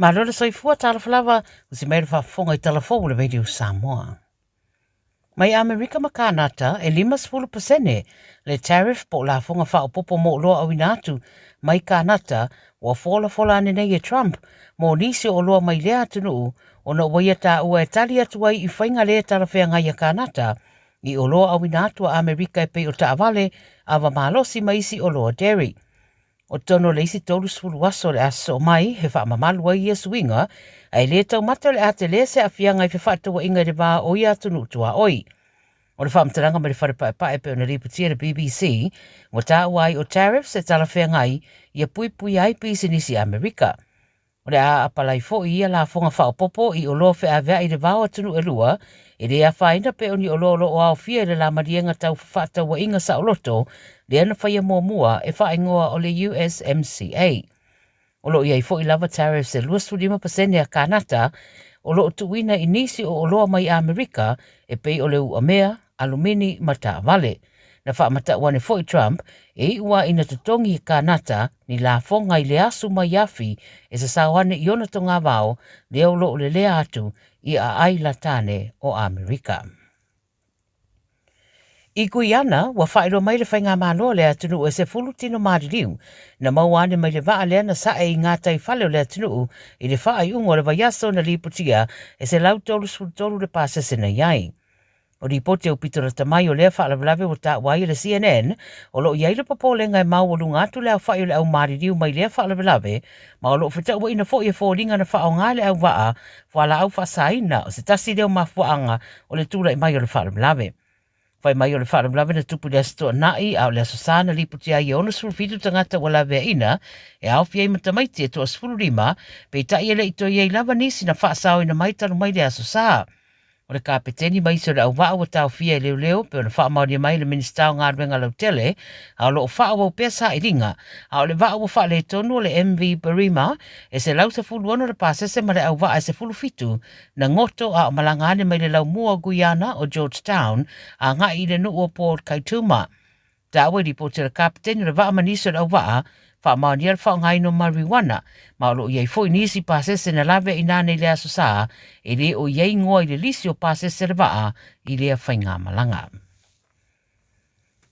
Malo le soifua, talofa lava, usi mai le faafofoga i tala fou o le Radio Samoa. Mai Amerika ma Kānata, e 50% le tariff po o lafoga faaopoopo mo oloa auina atu mai Kānata ua folafola ane nei e Trump mo nisi o oloa mai lea atunuu ona ua ia taua e tali atu ai i faiga le talafeagai a Kānata i oloa auina atu a Amerika e pei o taavale, ava malosi ma isi oloa dairy. O totonu o le isi 30 aso o le a sosoo mai, he faamamalu ai ia suiga, a e le taumate o le a tele se aafiaga i fefaatauaiga i le va o ia atunuu tuaoi. O le faamatalaga mai le Fale Paepae pei ona lipotia e le BBC, ua taua ai o tariffs e talafeagai ia puipuia ai pisinisi Amerika. O le a apalai foi ia lafoga faaopoopo i oloa feaveai i le va o atunuu e lua, e le afaina pe o ni oloa o lo o aofia i le la maliega tau fefaatauaiga saoloto lea na faia muamua e faaigoa o le USMCA. O lo o i ai foi lava tariffs e 25% a Kānata o lo o tuuina i nisi o oloa mai Amerika e pei o le uamea, alumini ma taavale. Na faamatau ane foi Trump e iu a ina totogi e Kānata ni lafoga i le asu mai afi e sasao ane i ona togavao lea o lo o lelea atu i aai latane o Amerika. I Guiana, ua faailoa mai le faigamalo a le atunuu e 10 tino maliliu na maua ane mai le vaa lea na sae i gataifale o le atunuu i le faaiuga o le vaiaso na lipotia e 133 le pasese na i ai. O lipoti aupito lata mai o lea faalavelave ua taua ai e le CNN, o lo o i ai le popolega e maualuga atu le aofai o le au maliliu mai lea faalavelave, ma o lo o fetauaiina foi e foliga na faaaoga e le auvaa fualaau faasaina o se tasi lea o mafuaaga o le tulai mai o le faalavelave. Fai mai o le faalavelave na tupu i le Aso Toonai, a o le Aso Sa na lipotia ai e 67 tagata ua laveaiina, e aofia ai ma tamaiti e toa 15, peitai e le i toe i ai lava nisi na faasaoina mai talu mai le Aso Sa. O le kapeteni ma isi o le auvaa ua taofia e leoleo pei ona faamaonia mai e le Minisita o Galuega Lautele, a o lo o faaauau pea sailiga, a o le vaa ua faaletonu o le MV Barima e 116 le pasese ma le auvaa e 17 na goto a o malaga ane mai le laumua o Guiana o Georgetown agai i le nuu o Port Kaituma. Taua i lipoti a le Kapeteni o le vaa ma nisi o le auvaa, faamaonia le faaaogaina o marijuana, ma o lo o i ai foi nisi pasese na lave i nanei le Aso Sa, e le o i ai igoa i le lisi o pasese a le vaa i lea faigamalaga.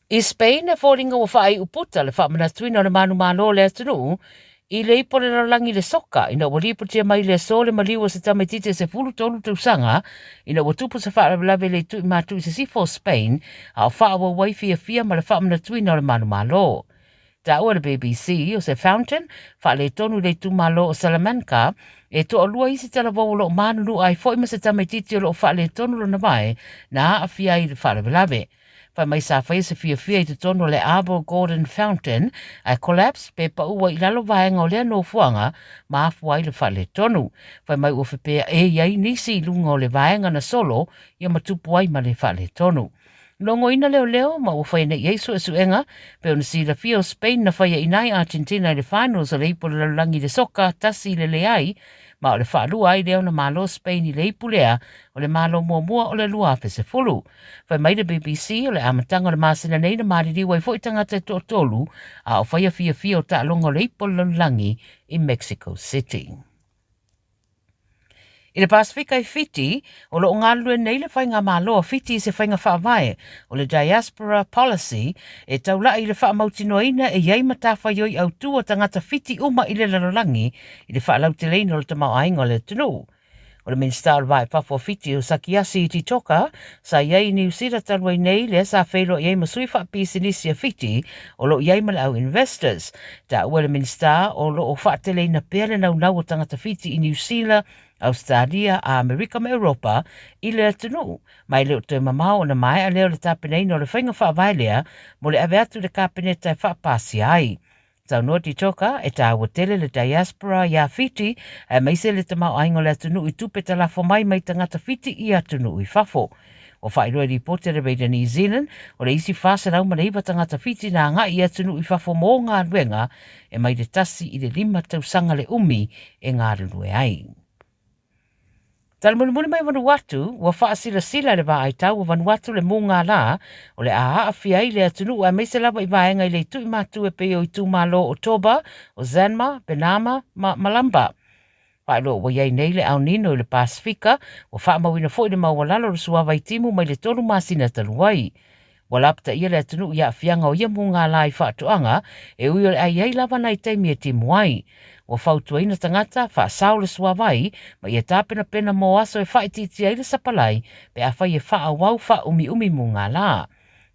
I Spain, e foliga ua faaiu puta le faamanatuina o le manumalo o le atunuu i le ipo le lalolagi i le soka ina ua lipotia mai le aso le maliu o se tamaitiiti e 13 tausaga ina ua tupu se faalavelave i le itu i matu i sisifo o Spain a o faaauau ai fiafia ma le faamanatuina o le manumalo. Taua e le BBC o se fountain faaletonu i le itumalo o Salamanca e toalua isi talavou o lo o manunua ai foi ma se tamaitiiti o lo o faaletonu lona vae na aafia ai i le faalavelave. Fai mai sa faia se fiafia i totonu o le Arbor Gordon Fountain ae collapse pe pau ai i lalo vaega o lea nofoaga ma afua ai le faaletonu. Fai mai ua fepea e i ai nisi i luga o le vaega na solo ia ma tupu ai ma le faaletonu. Logoina leoleo ma ua faia nei i ai suesuega pei ona silafia o Spain na faia ina ai Argentina i le finals o le ipu o le lalolagi i le soka tasi i le leai ma o le faalua ai lea ona malo Spain i le ipu lea o le malo muamua o le 2010. Fai mai le BBC, o le amataga o le masina nei na maliliu ai foi tagata e toatolu a o faia fiafia o taaloga o le ipu o le lalolagi i Mexico City. I le Pasefika i Fiti, o lo o galulue nei le Faigamalo a Fiti i se faiga faavae o le Diaspora Policy e taulai i le faamautinoaina e i ai matafaioi autū a tagata Fiti uma i le lalolagi i le faalauteleina o le tamaoaiga o le atunuu. O le Minisita o le Va i Fafo o Fiti o Sakiasi Titoka sa i ai i Niu Sila talu ai nei lea sa feiloai ai ma sui faapisinisi a Fiti o lo o i ai ma le au Investors. Taua e le Minisita o lo o faateleina pea le naunau o tagata Fiti i Niu Sila, Ausetalia, Amerika ma Europa i le atunuu ma e le o toe mamao ona maea lea o le tapenaina o le faiga faavae lea mo le ave atu i le Kapeneta e faapasia ai. Saunoa Titoka, e tāua tele le diaspora iā Fiti, aemaise le tamaoaiga o le atunuu i tupe talafo mai mai tagata Fiti i atunuu i fafo. Ua faailoa i lipoti a le Radio New Zealand, o le isi 409 tagata Fiti na agai i atunuu i fafo mō galuega e mai le tasi i le lima tausaga le umi e galulue ai. Tala mulimuli mai Vanuatu, ua faasilasila e le Vaaitau o Vanuatu le mūgā lā o le a aafia ai le atunuu aemaise lava i vaega i le itu i matu e pei o itumalo o Toba, o Zanma, Benama ma Malamba. Faailoa ua i ai nei le El Nino i le Pasefika, ua faamauina foi le maualalo o le suavai timu mai le tolu masina talu ai. Ua lapataia le atunuu i aafiaga o ia mugala i faatoaga, e ui o le a i ai lava nai taimi e timu ai. Ua fautuaina tagata, faasao le suavai, ma ia tapenapena mo aso e faaitiitia ai le sapalai pe afai e faaauau faaumiumi mugala.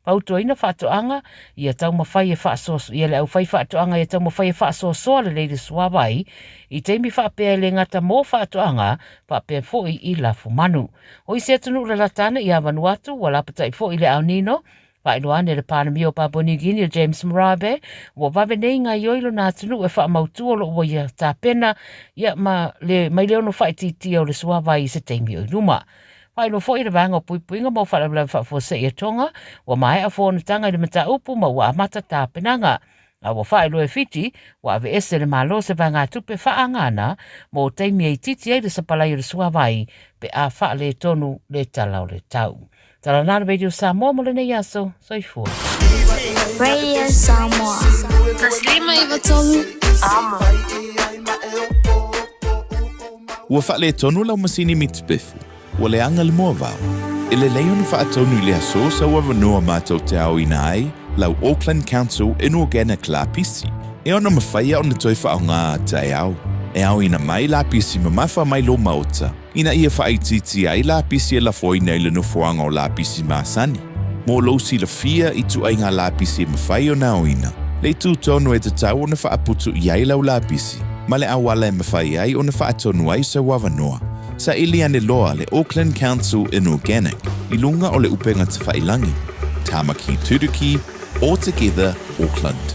Fautuaina faatoaga, ia taumafai e faasoasoa, ia le aufaifaatoaga ia taumafai e faasoasoa lelei le suavai i taimi faapea e le gata mo faatoaga, faapea foi i lafumanu. O isi atunuu lalata ane ia Vanuatu, ua lapatai foi i le El Nino, faailoa ane e le Palemia o Papua New Guinea o James Marape, ua vave nei gaioi lona atunuu e faamautu o lo o ua ia tapena ia ma le, mai le ono faaitiitia o le suavai i se taimi o i luma. Faailoa foi e le Vaega o Puipuiga mo Faalavelave Faafuasei a Tonga, ua maea fonotaga i le mataupu ma ua amata tapenaga. A ua faailoa e Fiti, ua aveese e le Malo se vaegatupe faaagana mo taimi e itiiti ai le sapalai o le suavai pe a faaletonu le tala o le tau. Tala na le Radio Samoa mo lenei aso. Soifua. Radio Samoa. 193 Amo. Ua faaletonu lau masini mitipefu, ua leaga le moavao. E lelei ona faatonu i le aso sau avanoa matou te aoina ai lau Auckland Council Inorganic lapisi, e ono mafai ona toe faaaoga a taeao. E aoina mai lapisi mamafa mai lou maota, ina ia faaitiitia ai lapisi e lafoina i le nofoaga o lapisi masani. Mo lou silafia i ituaiga lapisi e mafai ona aoina, le itu tonu e tatau ona faaputu i ai lau lapisi, ma le auala e mafai ai ona faatonu ai sau avanoa. Saili ane loa le Auckland Council Inorganic i luga o le upega tafailangi, Tamaki Turuki, All Together Auckland.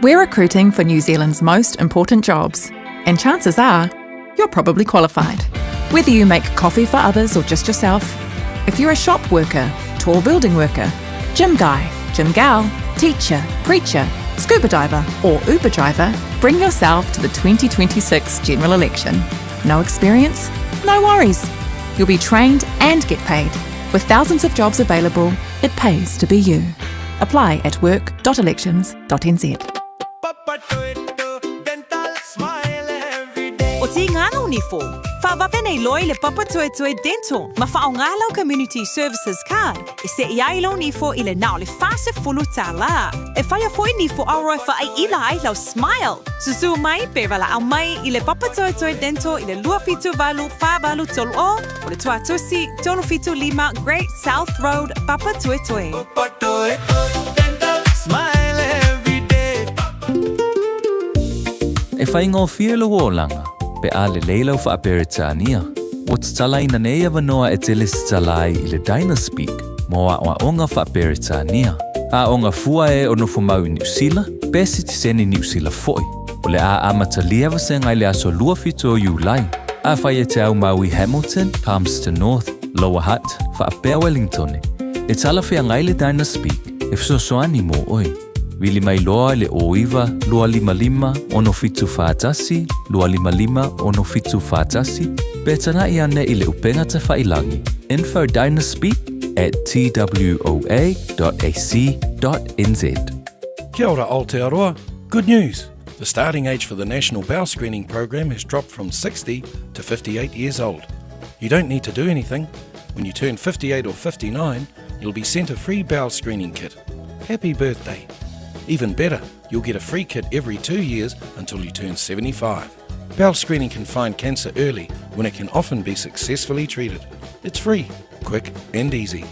We're recruiting for New Zealand's most important jobs, and chances are you're probably qualified. Whether you make coffee for others or just yourself, if you're a shop worker, tall building worker, gym guy, gym gal, teacher, preacher, scuba diver, or Uber driver, bring yourself to the 2026 general election. No experience? No worries. You'll be trained and get paid. With thousands of jobs available, it pays to be you. Apply at work.elections.nz. O Tīngana o Nifo, whawawe nei loa i le Papatoetoe Dental ma whaonga lau Community Services Card e seʻi ai lou nifo i le na o le 40 tālā. E whaia foi nifo aroa e whaaiila ai lau smile. Susu mai pe walaʻau mai i le Papatoetoe Dental i le 278 48 o o le Tuatusi 375 Great South Road, Papatoetoe. E faigofie lou olaga pe a lelei lau faa-Peretania. Ua tatalaina nei avanoa e te lesitala ai i le Dynaspeak mo aoaoga faa-Peretania. Aoga fua e o nofo mau i Niu Sila, pe sitiseni Niu Sila foi. O le a amatalia vasega i le aso 27 o Iulai. Afai e te aumau i Hamilton, Palmerston North, Lower Hutt, faapea Wellingtone, e talafeagai le Dynaspeak e fesoasoani mo oe. Vili mai loa i le 09 255 6741 255 6741 pe tanaʻi ane i le upega tafailangi info dynaspeak at twoa.ac.nz. Kia ora Aotearoa, good news! The starting age for the National Bowel Screening Program has dropped from 60 to 58 years old. You don't need to do anything. When you turn 58 or 59, you'll be sent a free bowel screening kit. Happy birthday! Even better, you'll get a free kit every two years until you turn 75. Bowel screening can find cancer early when it can often be successfully treated. It's free, quick, and easy.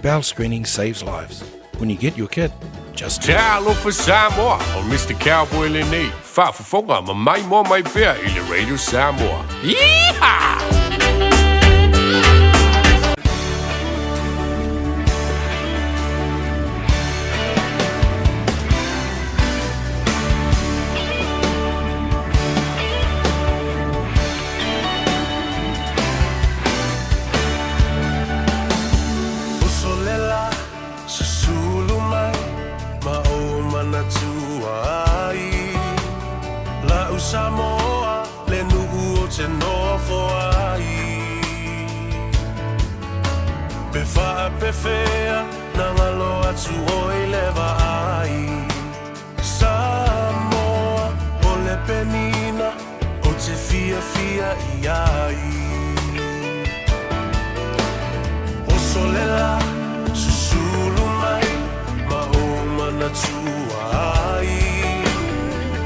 Bowel screening saves lives. When you get your kit, just do it. Talofa Samoa, o Mr. Cowboy lenei, faafofoga ma maimoa mai pea i le Radio Samoa. Yeehaw! Uso lela, susulu mai ma ou manatua ai. La'u Samoa le nu'u o te nofo ai. Pe faapefea na ngalo atu oi le vaai. Samoa o le penina o te fia. fiafia i ai. Oso le la, susulu mai ma ou manatua ai.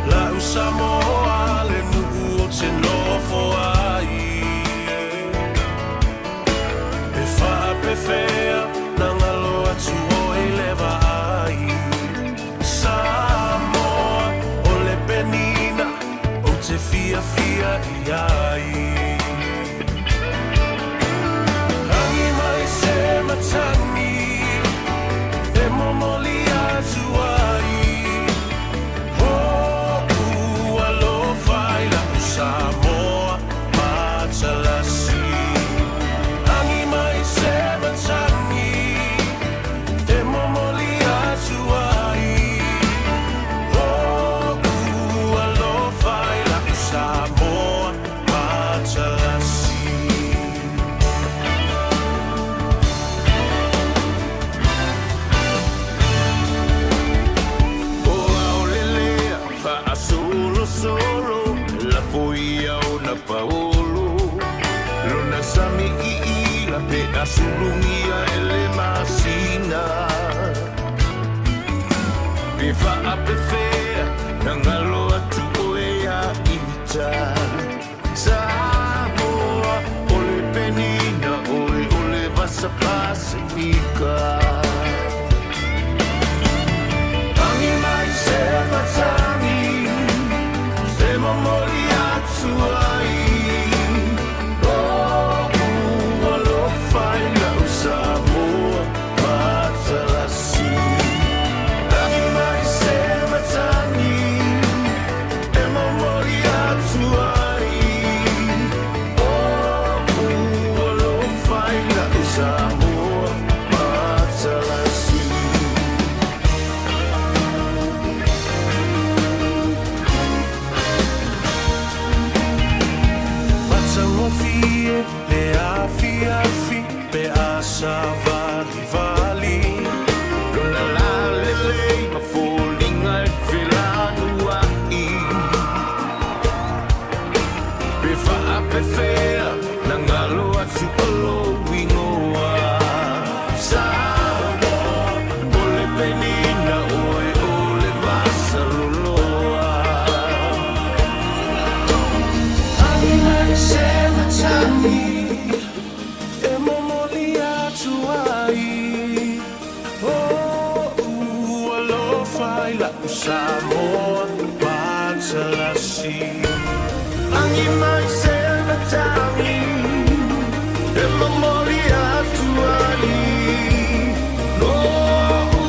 La'u Samoa le nuu ou te nofo ai. E faapefea na galo atu oe i le vaai. Samoa o le penina ou te fiafia i ai. Agi mai se matagi e momoli atu ai. Ho'u alofa i la'u Samoa matalasi. Agi mai se matagi e momoli atu ai. Ho'u alofa i la'u Samoa matalasi. O aolelea faasolosolo lafo ia ona paolo lona sami iila pe a sulugia e le masina pe faapefea na galo atu oe ia ita Samoa o le penina oe o le vasa Pasifika. Agi mai se matagi e momoli atu ai. Lo'u alofa i la'u Samoa matalasi. Agi mai se matagi e momoli atu ai. Lo'u alofa i la'u Samoa matalasi. Matagofie le afiafi pe a savalivali. Lona lalelei ma foliga e felanua'i pe faapefea na galo atu o lou igoa Samoa o le penina oe o le vasaloloa. Agi mai se matagi e momoli atu ai. Ho'u alofa i la'u Samoa matalasi. Agi mai se matagi e momoli atu ai. Lo'u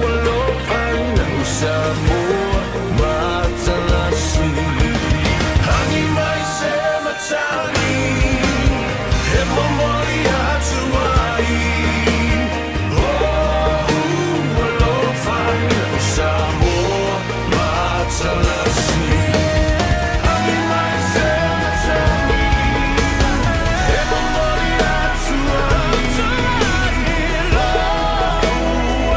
alofa i la'u Samoa matalasi. Agi mai se matagi e momoli atu ai. Lo'u alofa i la'u Samoa matalasi. Agi mai se matagi e momoli atu ai. Lo'u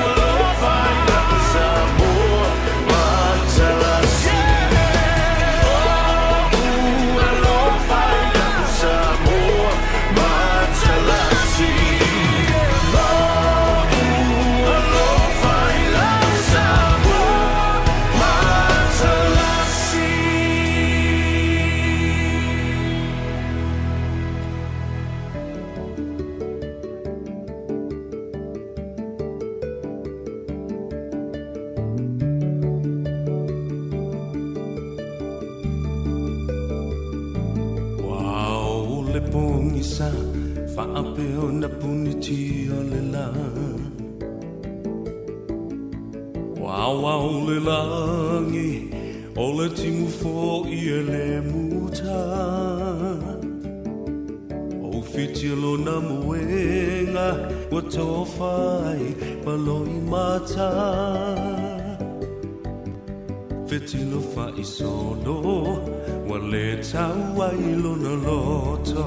alofa i la'u Samoa matalasi. Lo'u alofa i la'u Samoa matalasi. Lo'u alofa i la'u Samoa matalasi. Ua ao le pogisa faapea ona punitia le lā. Ua aoao le lagi o le timu fo'i e le muta. Ua ufitia lona moega ua tofa ai ma loimata. Fetilo fa'isolo ua lē tau ai lona loto.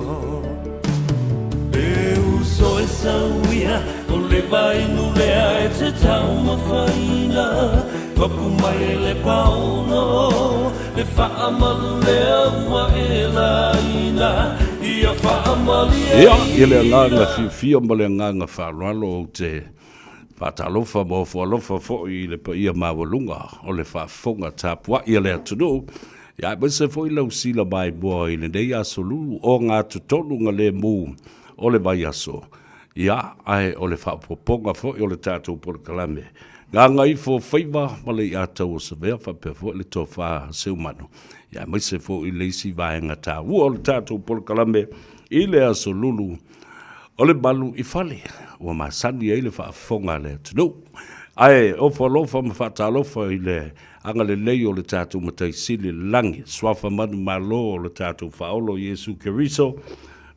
E uso e sauia o le vainu lea e te taumafaina. Papu mai e le paogo. Le faamalu lea ua e laina Ia faamalie Ia, i le agaga fiafia ma le agaga faaaloalo ou te faatalofa ma ofo alofa foi i le paia maualuga o le faafofoga tapuai a le atunuu, ia aemaise foi lau sila maimoa i lenei aso lulu ogatotonu galemu o le vaiaso. Ia, ae o le faaopoopoga foi o le tatou polokalame Gagaifo Faiva ma le Iatau o Savea faapea foi le Tofa Seumanu, ia aemaise foi le isi vaega taua o le tatou polokalame i le aso Lulu o le Malu i Fale ua masani ai le faafofoga a le atunuu. Ae ofo alofa ma faatalofa i le agalelei o le tatou Matai Sili i le Lagi, Suafa manumalo o le tatou Faaolo Iesu Keriso,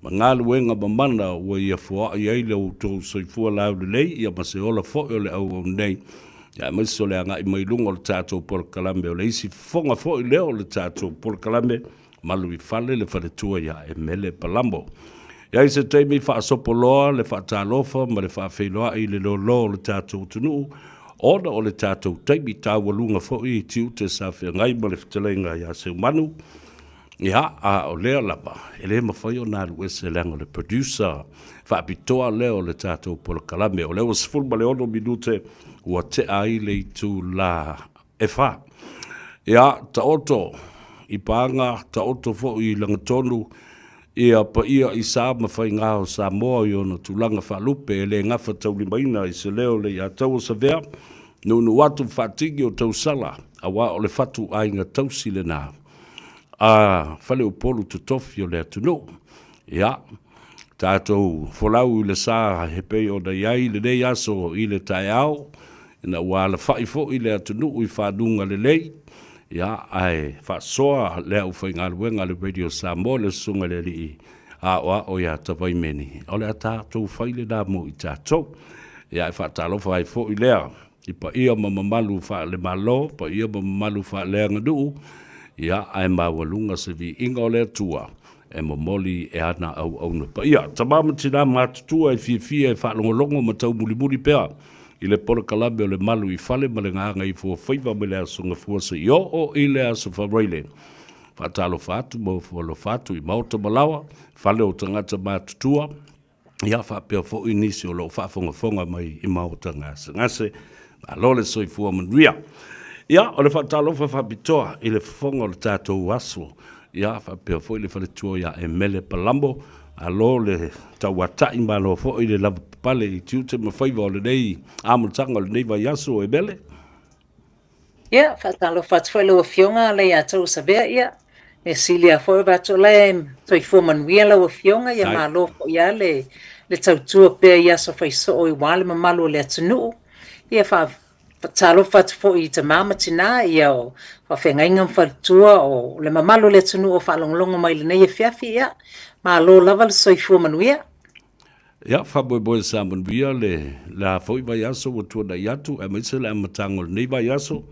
ma galuega mamana ua ia foai ai lo outou soifua laulelei, ia ma se ola foi o le auauna nei, aemaise o le agai mai luga o le tatou polokalame, o le isi fofoga foi lea o le tatou polokalame Malu i Fale, le faletua ia Emele Palamo. E ai se taimi faasopo loa le faatalofa ma le faafeiloai i le lōlō o le tatou atunuu, ona o le tatou taimi taualuga foi i tiute sa feagai ma le fetalaiga ia Seumanu, Ia, a o lea lava, e le mafai ona alu ese leaga o le producer faapitoa lea o le tatou polokalame. O lea ua 16 minute ua tea ai le itula e fa. Ia, taoto i paga, taoto foi i lagatonu ia paia i sa ma faiga o Samoa i ona tulaga faalupe e le gafataulimaina i se leo le iataua Savea, nuunuu atu faatigi o tausala, aua o le fatu aiga tausi lena. a faleupolu totofi o le atunuu. Ia, tatou folau i le sa e pei ona i ai lenei aso i le taeao, ina ua alafai foi le atunuu i fanuga lelei, ia, ae faasoa le aufaigaluega a le Radio Samoa, le Susuga i le Alii Aoao ia Tavaimeni, o le a tatou fai lena mo i tatou. Ia, e faatalofa ai foi lea i paia ma mamalu faale-Malo, paia ma mamalu faaleaganuu, ia, ae maualuga se viiga o le Atua e momoli e ana auauna paia. Tama ma tina matutua e fiafia e faalogologo ma taumulimuli pea i le polokalame o le Malu i Fale ma le Gagaifomauga mai le Aso Gafua seia oo i le Aso Faraile. Faatalofa atu ma ofo alofa atu i maota ma laoa, fale o tagata matutua, ia faapea foi nisi o lo o faafogafoga mai i maota gasegase. Malo le soifua manuia. Ia, o le faatalofa faapitoa i le fofoga o le tatou aso, ia faapea foi le faletua ia Emele Palamo, malo le tauatai, malo foi le lavapapale i tiute ma faiva o lenei amataga o lenei vaiaso, Emele. Ia, faatalofa atu foi i lau Afioga Leiataua Savea, ia, mea sili lava foi o vaatu o la e soifua manuia lau Afioga, ia malo foi lava le, le tautua pea i aso faisoo aua le mamalu o le atunuu. Ia, faatalofa atu foi i tama ma tina, ia, o faafeagaiga ma faletua, o le mamalu o le atunuu o faalogologo mai i lenei afiafi, ia, malo lava le soifua manuia. Ia, faamoemoe sa manuia le la foi vaiaso ua tuanai atu, aemaise le amataga o lenei vaiaso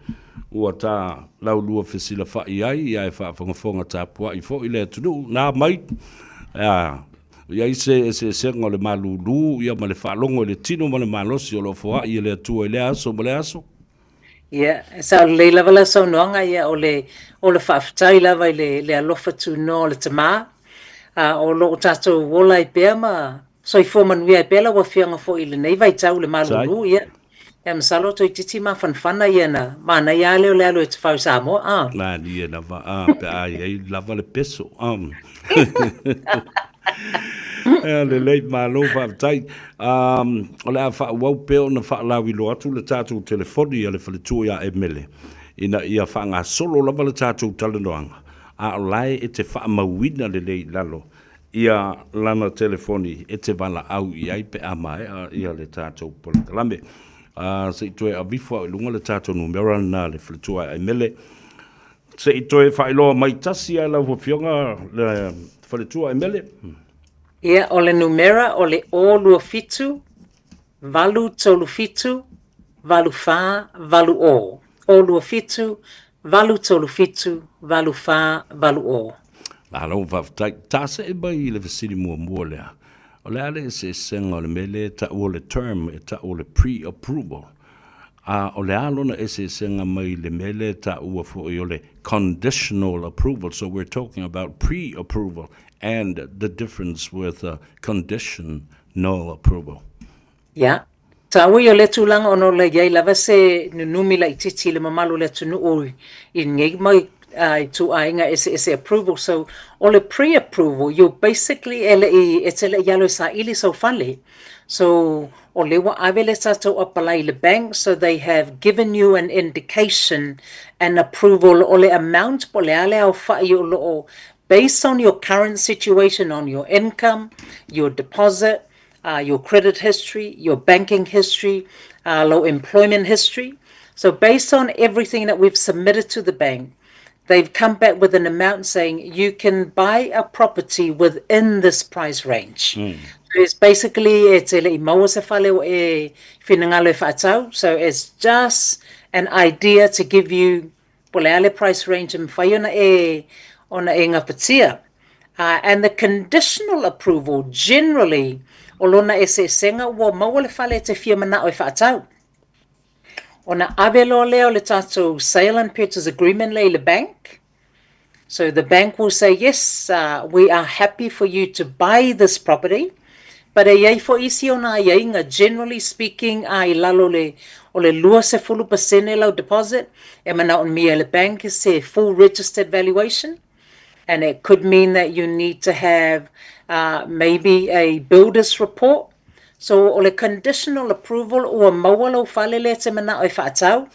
ua ta laulua fesilafai ai, ia e faafogafoga tapuai foi le atunuu. Na mai, a i ai se eseesega o le malulu ia ma le faalogo i le tino ma le malosi o lo o foai e le Atua i lea aso ma lea aso. Ia, e sao lelei lava lau saunoaga, ia o le, o le faafetai lava i le, le alofa tunoa o le Tama, a o lo o tatou ola ai pea ma soifua manuia ai pea lau Afioga foi i lenei vaitau i le malulu, ia, ia masalo toeitiiti mafanafana ia na manaia lava lea o le alu e tafau i Samoa, a. Malie lava, a, pe a i ai lava le peso, a. Ea lelei, malo faafetai. Um, o le a faaauau pea ona faalauiloa atu le tatou telefoni a le faletua ia Emele ina ia faagasolo lava le tatou talanoaga, a o la e te faamauina lelei i lalo ia lana telefoni e te valaau i ai pe a maea ia le tatou polokalame. Uh, se i toe avifo au i luga le tatou numera lena a le faletua ia Emele. Se i toe faailoa mai tasi lava lau Afioga le faletua Emele. Ia, o le numera o le 027 837 8480. 027 837 8480. Malo faafetai. Tasee mai i le fesili muamua lea. O le a le eseesega o le mea lea e tau o le term e tau o le pre-approval? A o le a lona eseesega mai le mea lea e taua foi o le conditional approval, so we're talking about pre-approval and the difference with a conditional approval. Ia, taua ia o lea tulaga ona o le i ai lava se nunumi laitiiti i le mamalu o le atunuu i lenei mau ituaiga eseese approval. So, o le pre-approval, you're basically e le i, e te le i alu e saili sou fale. So, o lea ua ave le tatou apalai i le bank, so they have given you an indication and approval o le amount po o le a le aofai o lo o based on your current situation on your income, your deposit, your credit history, your banking history, lou employment history. So based on everything that we've submitted to the bank, they've come back with an amount saying you can buy a property within this price range. So it's basically e te le i maua se fale o e finagalo e faatau. So it's just an idea to give you po o le a le price range e mawhai ona e, ona e ngapatia. And the conditional approval generally o lona eseesega ua maua le fale e te fia manao e faatau. Ona ave loa lea o le tatou sale and purchase agreement lea i le bank. So the bank will say, yes, we are happy for you to buy this property, but e i ai foi isi ona aiaiga, generally speaking, a i lalo le, o le 20% lau deposit, e manaomia e le bank se full registered valuation, and it could mean that you need to have maybe a builder's report. So o le conditional approval ua maua lou fale lea e te manao e faatau,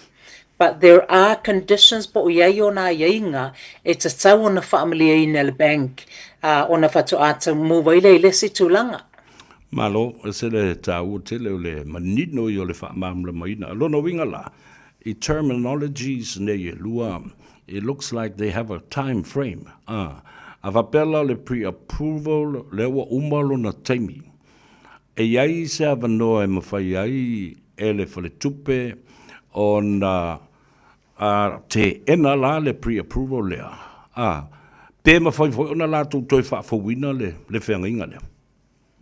but there are conditions po o i ai ona aiaiga e tatau ona faamalieina e le bank ona faatoa taumua ai lea i le isi tulaga. Malo, e se le taua tele o le manino ia o le faamalamalamaina. O lona uiga la, i terminologies nei e lua, it looks like they have a time frame. A faapea la o le pre-approval, lea ua uma lona taimi. E i ai se avanoa e mafai ai e le faletupe ona teena la le pre-approval lea, ā, pe mafai foi ona latou toe faafouina le feagaiga lea.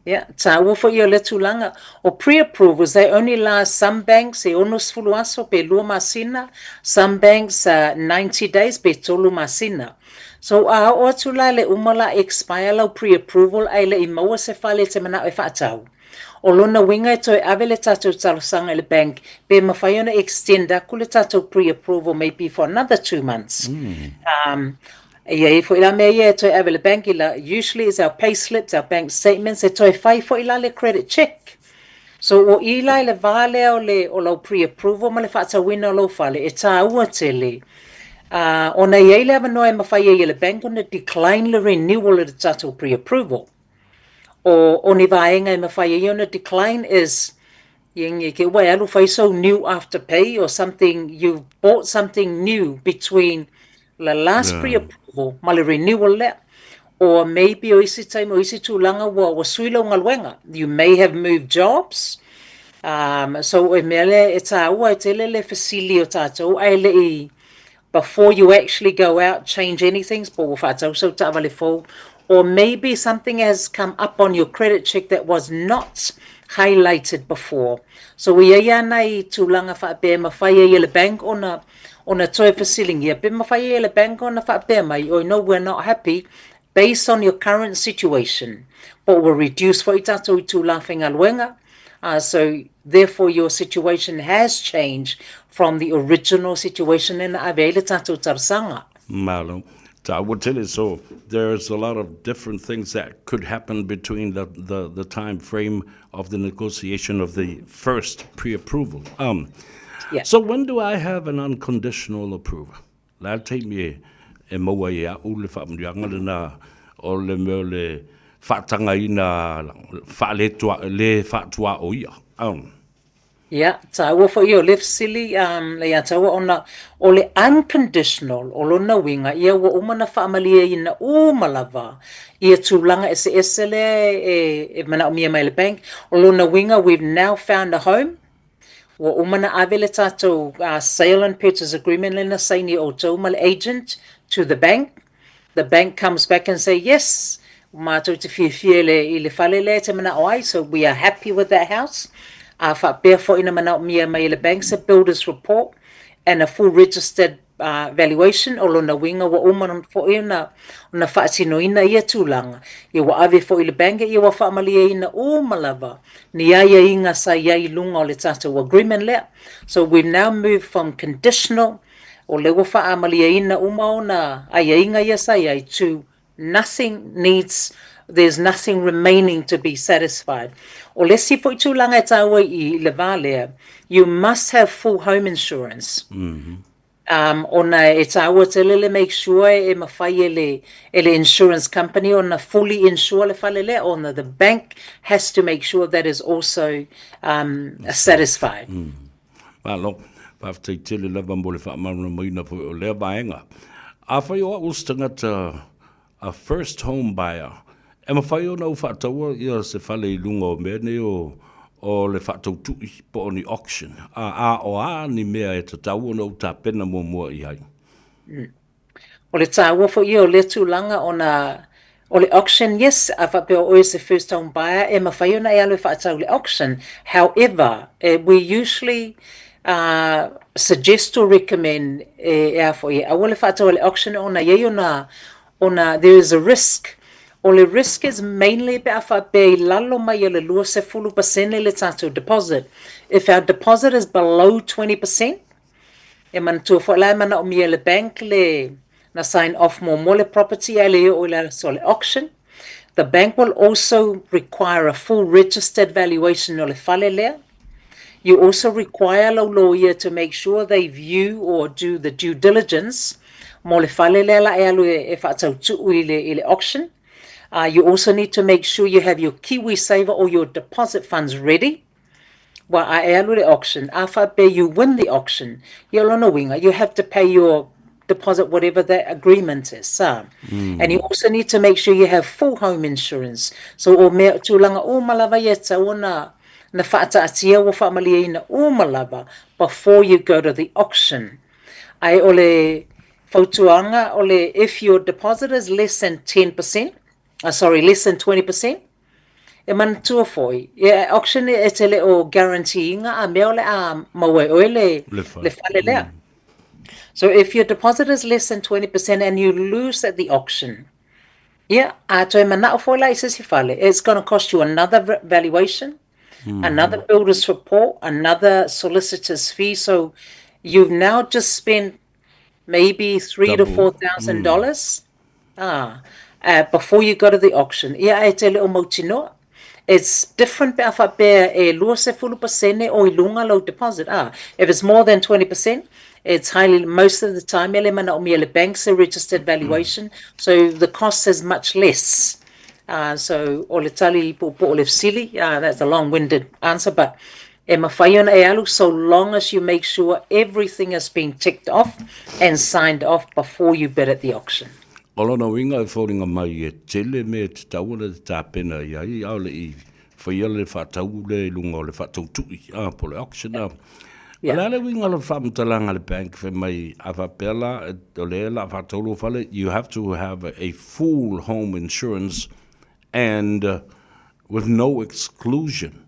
Ia, taua foi ia o lea tulaga. O pre-approvals, they only last some banks e 60 aso pe lua masina, some banks 90 days pe tolu masina. So a oo atu la le uma la expire lau pre-approval ae le i maua se fale e te manao e faatau. O lona uiga e toe ave le tatou talosaga i le bank pe mafai ona extend aku le tatou pre-approval maybe for another 2 months. E i ai foi la mea ia e toe ave le bank i la, usually is our pay slips, our bank statements, e toe fai foi la le credit check. So o i la i le va lea o le o lau pre-approval ma le faatauina o lou fale, e taua tele. Ona e i ai le avanoa e mafai ai e le bank ona decline le renewal o le tatou pre-approval. O ni vaega e mafai ai ona decline is i ke ua e alu fai sou new afterpay or something, you've bought something new between the last pre-approval ma le renewal lea. Or maybe o isi taimi, o isi tulaga ua sui lou galuega. You may have moved jobs. So e mea lea e taua e tele le fesili o tatou ae le i before you actually go out change anything, po ua faatau sau taavale fou, or maybe something has come up on your credit check that was not highlighted before. So e i ai ana i tulaga faapea e mafai ai e le bank ona toe fesiligia, pe mafai ai e le bank ona faapea mai, oh no, we're not happy based on your current situation. Po ua reduce foi tatou itulā faigaluega, so therefore your situation has changed from the original situation na ave ai le tatou talosaga. Malo. Taua tele, so there's a lot of different things that could happen between the time frame of the negotiation of the first pre-approval. So when do I have an unconditional approval? Le a le taimi e maua ai e a'u le faamanuiaga lena o le mea o le faatagaina faale le faatuaoia. Ia, taua foi ia o lea fesili ia taua ona o le unconditional o lona uiga ia ua uma ona faamalieina uma lava ia tulaga eseese lea e manaomia mai e le bank. O lona uiga we've now found a home, ua uma na ave le tatou sale and purchase agreement lea na saini e outou ma le agent to the bank. The bank comes back and say, yes, matou te fiafia i le fale lea e te manao ai, so we are happy with that house. A faapea foi ona manaomia mai e le bank se builder's report and a full registered valuation, o lona uiga ua uma foi ona ona faatinoina ia tulaga, ia ua ave foi i le bank, ia ua faamalieina uma lava ni aiaiga sa i ai i luga o le tatou agreement lea. So we've now moved from conditional, o lea ua faamalieina uma ona aiaiga ia sa i ai, to nothing needs, there's nothing remaining to be satisfied. O le isi foi tulaga e taua i le va lea, you must have full home insurance. Um, ona e taua tele le make sure e mafai e le, e le insurance company ona fully insure le fale lea, ona the bank has to make sure that is also um, satisfied. Malo, faafetai tele lava mo le faamalamalamaina foi o lea vaega. Afai o au o se tagata a first home buyer, e mafai ona ou faataua ia se fale i luga o mea nei o, o le faatautui po o ni auction, a, a o a ni mea e tatau ona ou tapena muamua i ai? O le taua foi ia o lea tulaga ona o le auction, yes, a faapea o oe se first home buyer, e mafai ona e alu e faatau i le auction. However, we usually uh, suggest or recommend e, e a foi, e aua le faatau i le auction ona i ai ona, ona there is a risk. O le risk is mainly pe a faapea i lalo mai o le 20% le tatou deposit. If our deposit is below 20%, E manatua foi la e manaomia e le bank le na sign off muamua le property ae le oo i le aso o le auction. The bank will also require a full registered valuation o le fale lea. You also require lau lawyer to make sure they view or do the due diligence mo le fale lea la e alu e, e faatautuu i le, i le auction. Uh, you also need to make sure you have your KiwiSaver or your deposit funds ready. Wa a e alu le auction, a faapea you win the auction, ia o lona uiga, you have to pay your deposit whatever that agreement is. Sa. Mm. And you also need to make sure you have full home insurance. So o mea tulaga uma lava ia e tatau ona na faataatia ua faamalieina uma lava before you go to the auction. Ae o le fautuaga o le if your deposit is less than 10%, uh, sorry, less than 20%, E manatua foi, ia auction e te le o guarantee ina a mea o le a maua e oe le, le fale lea. Mm. So if your deposit is less than 20% and you lose at the auction, ia, a toe manao foi la i se isi fale, it's going to cost you another valuation, mm. another builder's report, another solicitor's fee. So you've now just spent maybe $3 to $4,000 ah, uh, before you go to the auction. Ia e te le o mautinoa. It's different pe a faapea e 20% o i lunga lau deposit. Ah, if it's more than 20%, it's highly, most of the time, e le manaomia le bank's a registered valuation, so the cost is much less. Uh, so, o le tali puupuu o le fesili, uh, that's a long-winded answer, but E mawhai ona e alu so long as you make sure everything has been ticked off and signed off before you bid at the auction. O lona uiga e foliga mai e tele mea e tatau ona te tapena i ai, aole i whaia le whaatau le i lunga o le whaatautui, a, po le auction, a. O le a le uiga o le faamatalaga a le bank fai mai, a faapea la, o lea la whaatau lou fale, you have to have a full home insurance and with no exclusion.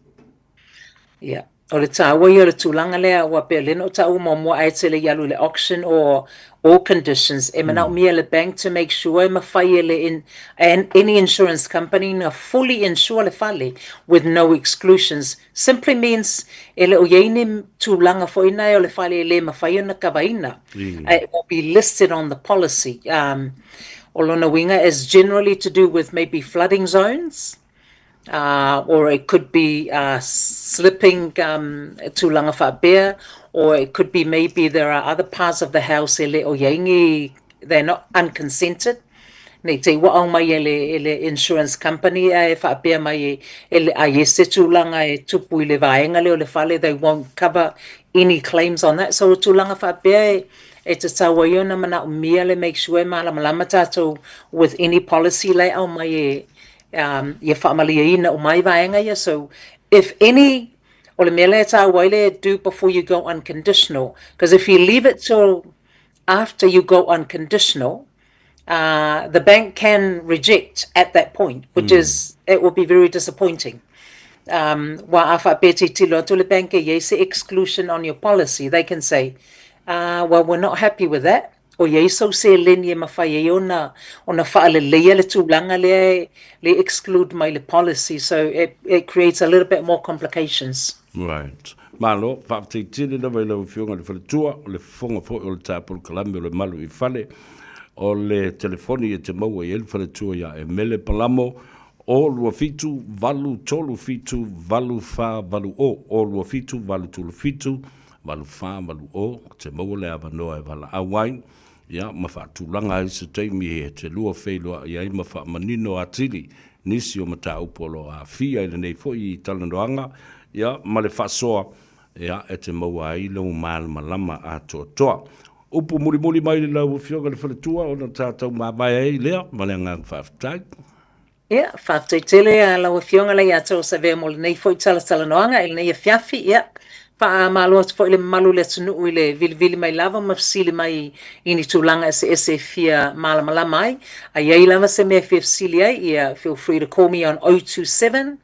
Ia. O le taua ia o le tulaga lea, aua pei o lea na ou taua muamua ae tele i alu i le auction or all conditions, e manaomia e le bank to make sure e mafai e le in, and any insurance company na fully insure le fale with no exclusions. Simply means e le o i ai ni tulaga foi na o le fale e le mafai ona kavaina. It will be listed on the policy. Um, o lona uiga is generally to do with maybe flooding zones, uh, or it could be uh, slipping um, tulaga faapea, or it could be maybe there are other parts of the house e le o iai ni, they're not unconsented, nei te ua au mai e le, e le insurance company e faapea mai e, e le ai e se tulaga e tupu i le vaega lea o le fale, they won't cover any claims on that. So tulaga faapea e, e tatau ai ona manaomia le make sure e malamalama tatou with any policy la e au mai e, um, ia faamalieina uma ai vaega ia. So if any, o le mea lea e taua ai le do before you go unconditional, because if you leave it till after you go unconditional, uh, the bank can reject at that point, which mm. is, it will be very disappointing. Aua a faapea e tilotilo atu le bank e i ai se exclusion on your policy, they can say, ah, well we're not happy with that, o i ai sou seleni e mafai ai ona ona faaleleia le tulaga lea le exclude mai le policy, so it it creates a little bit more complications. Right. Malo, faafetai tele lava i lau Afioga i le Faletua, o le fofoga foi o le ta polokalame o le Malu i Fale, o le telefoni e te maua i ai le Faletua ia Emele Palamo, O 27 8 3 7 8 4 8 O, O 27 8 3 7 8 4 8 O, te maua le avanoa e valaau ai, ia, ma faatulaga ai se taimi e te lua feiloai ai ma faamanino atili nisi o mataupu o lo o aafia i lenei foi talanoaga, ia, ma le faasoa, ia, e te maua ai lou malamalama atoatoa. Upu mulimuli mai i lau Afioga i le Faletua ona tatou mavae ai lea ma le agaga faafetai. Ia, faafetai tele a lau Afioga Leiataua Savea mo lenei foi talatalanoaga i lenei afiafi. Ia, faamalo atu foi i le mamalu o le atunuu i le vilivili mai lava ma fesili mai i ni tulaga eseese e fia malamalama ai. A i ai lava se mea e fia fesili ai, ia, feel free to call me on 027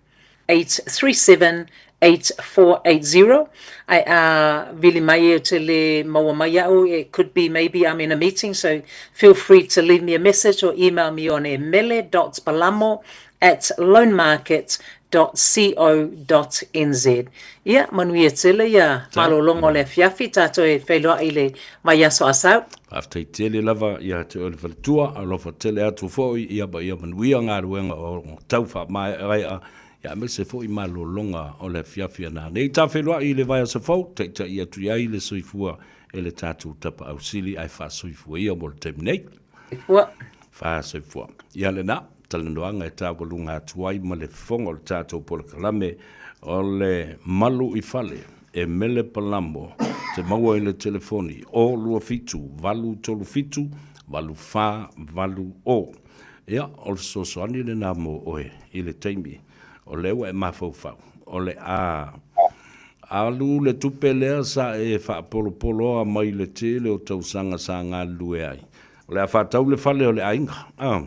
837 8480 Ae a vili mai e te le maua mai iaʻu, it could be maybe I'm in a meeting, so feel free to leave me a message or email me on emele dot palamo at loanmarket dot co dot nz. Ia, manuia tele ia malologa o le afiafi, tatou e feiloai i le vaiaso a sau. Faafetai tele lava ia te oe le faletua, alofa tele atu foi ia ma ia manuia galuega o tau faamaeaea ia aemaise foi malologa o le afiafi a nanei. Ta feiloai i le vaiaso fou, taitai atu i ai le soifua e le tatou Tapaau Sili ae faasoifua ia mo le taimi nei. Soifua. Faasoifua. Ia lena, talanoaga e taualuga atu ai ma le fofoga o le tatou polokalame o le Malu i Fale e mele palamo te maua i le telefoni o 27 837 8480. Ia, o le fesoasoani lena mo oe i le taimi o lea ua e mafaufau o le a alu le tupe lea sa e faapolopoloa mai le tele o tausaga sa galulue ai. O le a faatau le fale o le aiga. A.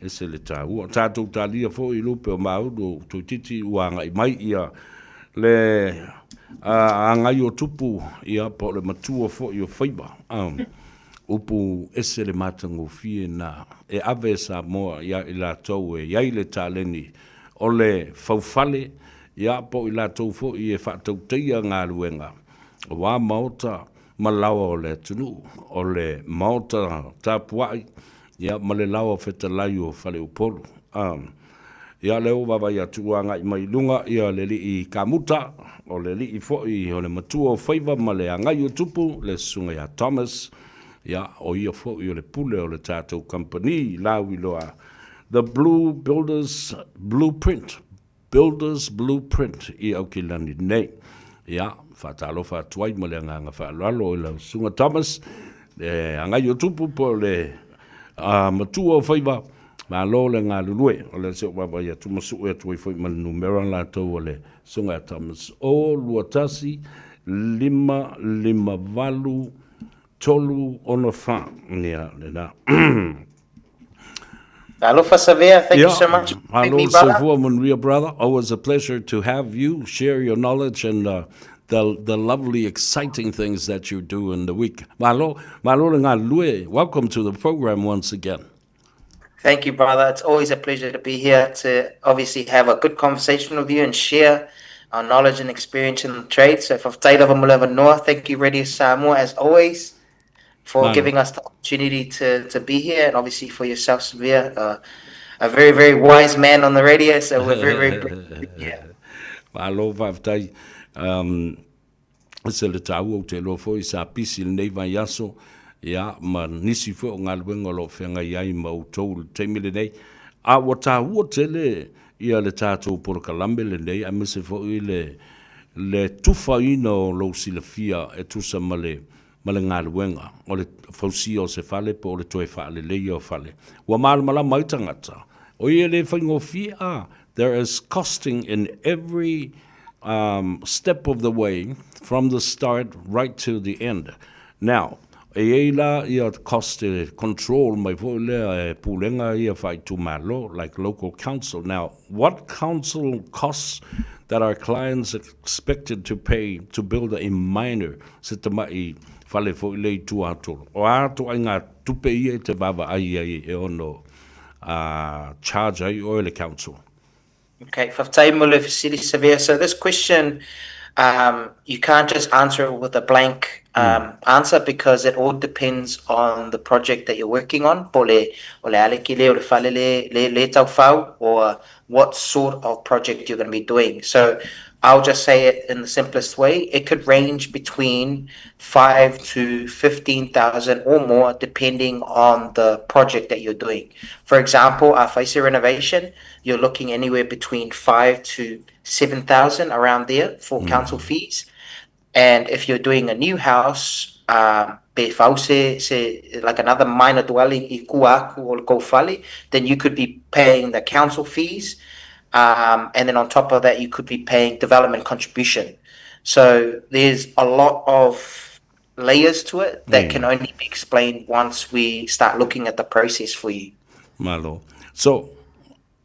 Ese le taua. Tatou talia foi i lupe o Maulu toeitiiti ua agai mai ia le agai o tupu ia po o le matua foi o faiva. Upu ese le matagofie na e ave e Samoa ia i latou e i ai le taleni o le faufale ia po o i latou foi e faatautaia galuega aua maota ma laoa o le atunuu, o le maota tapuai Ia, ma le laoa fetalai o Faleupolu. A, ia, lea ua vaavaai atu ua agai mai i luga ia le alii Kamuta, o le alii foi o le matua o faiva ma le agai o tupu, le susuga ia Thomas, ia, o ia foi o le pule o le tatou kamupani lauiloa The Blue Builders Blueprint. Builders Blueprint i Aukilani nei. Ia, faatalofa atu ai ma le agaga faaaloalo i lau Susuga Thomas, le agai o tupu po o le matua o faiva, malo le galulue. O lea se o vaavaai atu ma sue atu ai foi ma le numera latou o le Susuga ia Thomas, 0 2 1 5 5 8 3 6 4. Ia, lena. Alofa Savea, thank you so much. Hello, Soifua Manuia, brother. Always a pleasure to have you share your knowledge and uh, the, the lovely, exciting things that you do in the week. Malo, malo le galulue. Welcome to the program once again. Thank you, brother. It's always a pleasure to be here to obviously have a good conversation with you and share our knowledge and experience in the trade. So, faafetai lava mo le avanoa. Thank you, Radio Samoa, as always for Man. giving us the opportunity to, to be here and obviously for yourself, Savea, uh, a very, very wise man on the radio. So we're very, very grateful to be here. Malo faafetai. Um, se le taua o te iloa foi sa pisi lenei vaiaso ia ma nisi foi o galuega o lo o feagai ai ma outou i le taimi lenei. A ua taua tele ia le tatou polokalame lenei aemaise foi le le tufaina o lou silafia e tusa ma le ma le galuega o le fausia o se fale po o le toe faaleleia o fale. Ua malamalama ai tagata, o ia e le faigofie a, there is costing in every um, step of the way from the start right to the end. Now, E i ai la ia cost e control mai foi lea e pulega ia faaitumalo, like local council. Now, what council costs that are clients expected to pay to build a minor, se tama'i fale foi lea i tua atu o a ituaiga tupe ia e te vaavaai ai e ono charge ai oe le council? Okay, faafetai mo le fesili Savea. So this question, um, you can't just answer it with a blank um, answer because it all depends on the project that you're working on, po le, o le ale ki le o le fale le, le, le taufau, or what sort of project you're going to be doing. So I'll just say it in the simplest way. It could range between 5 to 15,000 or more, depending on the project that you're doing. For example, a face renovation, you're looking anywhere between 5 to 7,000 around there for council fees. And if you're doing a new house, um, pe fau se, se, like another minor dwelling i kua aku o le kou fale, then you could be paying the council fees. Um, and then on top of that, you could be paying development contribution. So there's a lot of layers to it that can only be explained once we start looking at the process for you. Malo. So,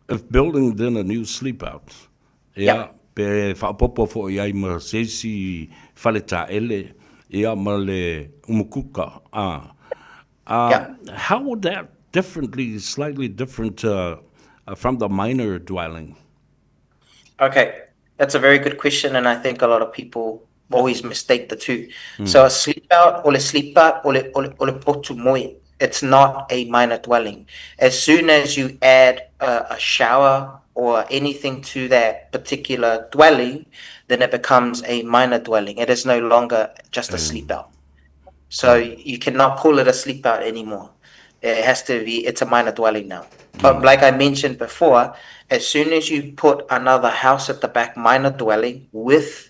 if building then a new sleep out, ia, pe faaopoopo foi ai ma se isi fale taele, ia, ma le umukuka, ah, how would that differently, slightly different from the minor dwelling? Okay, that's a very good question, and I think a lot of people always mistake the two. So a sleep out or a sleep out or o le potu moe, it's not a minor dwelling. As soon as you add a shower or anything to that particular dwelling, then it becomes a minor dwelling. It is no longer just a sleep out. So you cannot call it a sleep out anymore. It has to be, it's a minor dwelling now. But like I mentioned before, as soon as you put another house at the back, minor dwelling with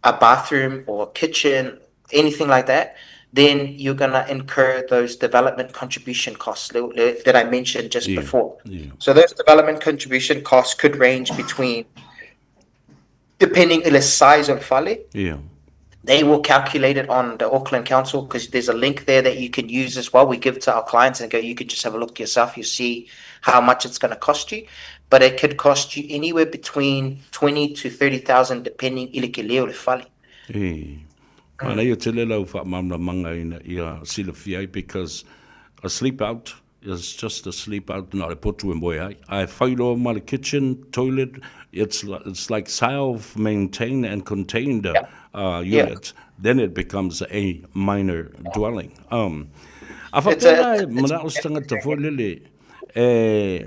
a bathroom or kitchen, anything like that, then you're gonna incur those development contribution costs that I mentioned just before. So those development contribution costs could range between, depending on the size of fale, they will calculate it on the Auckland Council because there's a link there that you can use as well. We give to our clients and go, you could just have a look yourself. You see how much it's going to cost you. But it could cost you anywhere between 20 to 30,000 depending i le kele o le fale. E. Manaia tele lau faamalamalamaga ina ia silafia ai because a sleep out is just a sleep out na o le potu e moe ai. Ae fai loa ma le kitchen, toilet, it's it's like self maintained and contained unit. Then it becomes a minor dwelling. Um, a faapea la e manao se tagata foi lele e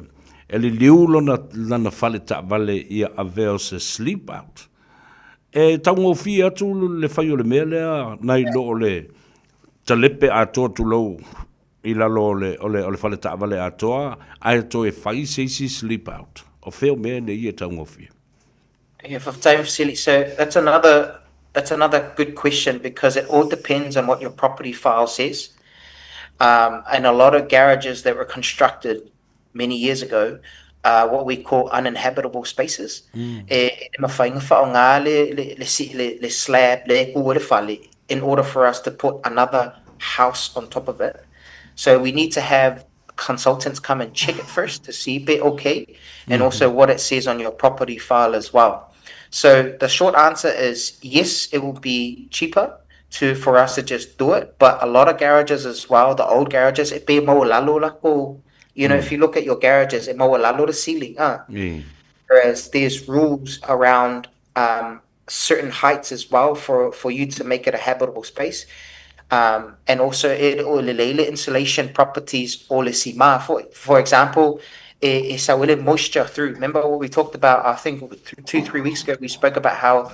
e liliu lona lana fale taavale ia avea o se sleep out. E taugofie atu le fai o le mea lea nai lo o le talepe atoa tulou i lalo o le, o le, o le fale taavale atoa, ae toe fai se isi sleep out. O fea o mea nei e taugofie? Yeah, faafetai fesili. So that's another that's another good question because it all depends on what your property file says. Um, and a lot of garages that were constructed many years ago are what we call uninhabitable spaces. E, e mawhai ngā whaonga le, le, le, le, le slab, le ku le fale, in order for us to put another house on top of it. So we need to have consultants come and check it first to see if they're okay, and also what it says on your property file as well. So the short answer is yes, it will be cheaper to for us to just do it, but a lot of garages as well, the old garages, it be mo lalo la ko. You know, if you look at your garages, it mo lalo the ceiling, ah. Whereas there's rules around um, certain heights as well for, for you to make it a habitable space. Um, and also it o le lele insulation properties o le sima. For, for example, e, e sa moisture through. Remember what we talked about, I think 2, 3 weeks ago, we spoke about how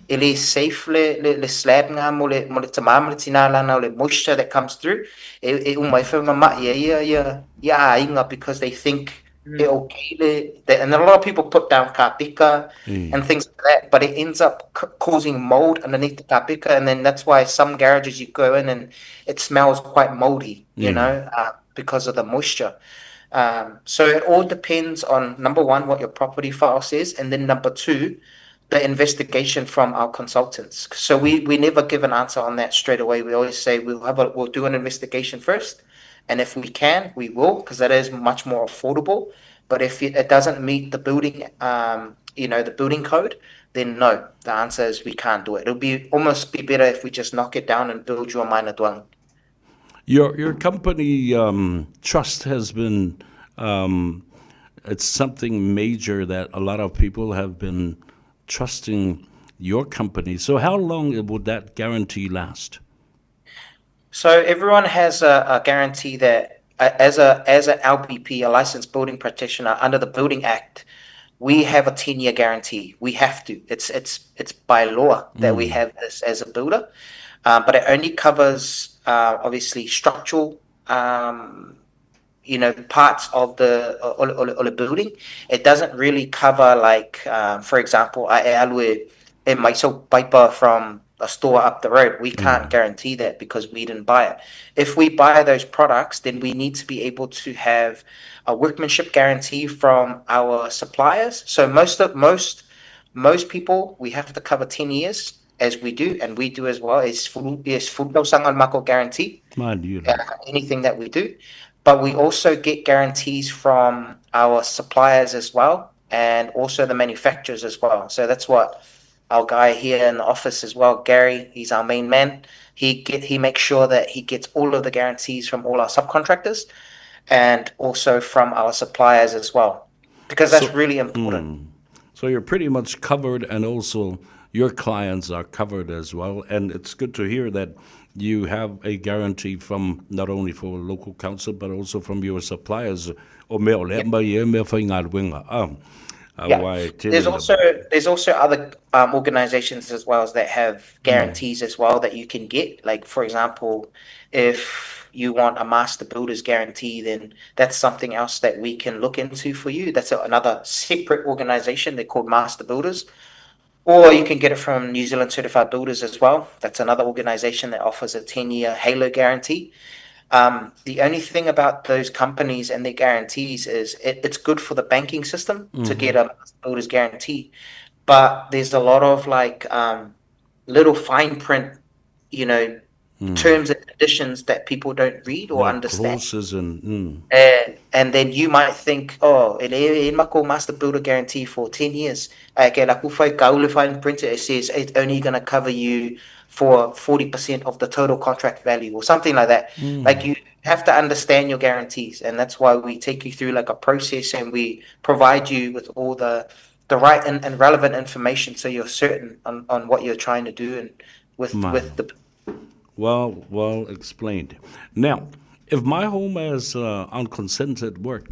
e le safe le, le, le slab ngā mo le, mo le tamā mo le tina lana o le moisture that comes through. E, e umai whaunga mai ia ia ia ia ainga because they think e okay le, they, and a lot of people put down kapika and things like that, but it ends up causing mold underneath the kapika, and then that's why some garages you go in and it smells quite moldy, you know, because of the moisture. Um, so it all depends on number one, what your property file says, and then number two, the investigation from our consultants. So we, we never give an answer on that straight away. We always say we'll have a, we'll do an investigation first, and if we can, we will, because that is much more affordable. But if it, it doesn't meet the building, you know, the building code, then no, the answer is we can't do it. It'll be almost be better if we just knock it down and build you a minor dwelling. Your your company trust has been it's something major that a lot of people have been trusting your company. So how long would that guarantee last? So everyone has a, a guarantee that as a as a LBP, a licensed building practitioner under the Building Act, we have a 10-year guarantee. We have to. It's it's it's by law that we have this as a builder. But it only covers obviously structural you know parts of the o le building. It doesn't really cover like for example, a e alu e e mai sau paipa from a store up the road. We can't guarantee that because we didn't buy it. If we buy those products, then we need to be able to have a workmanship guarantee from our suppliers. So most of most most people we have to cover 10 years as we do, and we do as well, is full is full tausaga mako guarantee. Anything that we do. But we also get guarantees from our suppliers as well, and also the manufacturers as well. So that's what our guy here in the office as well, Gary, he's our main man. He get he makes sure that he gets all of the guarantees from all our subcontractors and also from our suppliers as well, because that's So, really important. so you're pretty much covered, and also your clients are covered as well. And it's good to hear that you have a guarantee from not only for local council but also from your suppliers. O mea o lea mai e mea whai ngā a Yeah. There's also there's also other organizations as well as that have guarantees as well that you can get. Like for example, if you want a master builder's guarantee, then that's something else that we can look into for you. That's another separate organization. They're called Master Builders. Or you can get it from New Zealand Certified Builders as well. That's another organization that offers a 10-year halo guarantee. The only thing about those companies and their guarantees is it's good for the banking system to get a builder's guarantee, but there's a lot of like little fine print, you know, terms and conditions that people don't read or understand. Clauses and. And then you might think, oh, e le e mako master builder guarantee for 10 years. Okay, like fine print it says it's only going to cover you for 40% of the total contract value or something like that. Like you have to understand your guarantees, and that's why we take you through like a process and we provide you with all the the right and, and relevant information so you're certain on, on what you're trying to do and with with the Well, well explained. Now, if my home has unconsented work,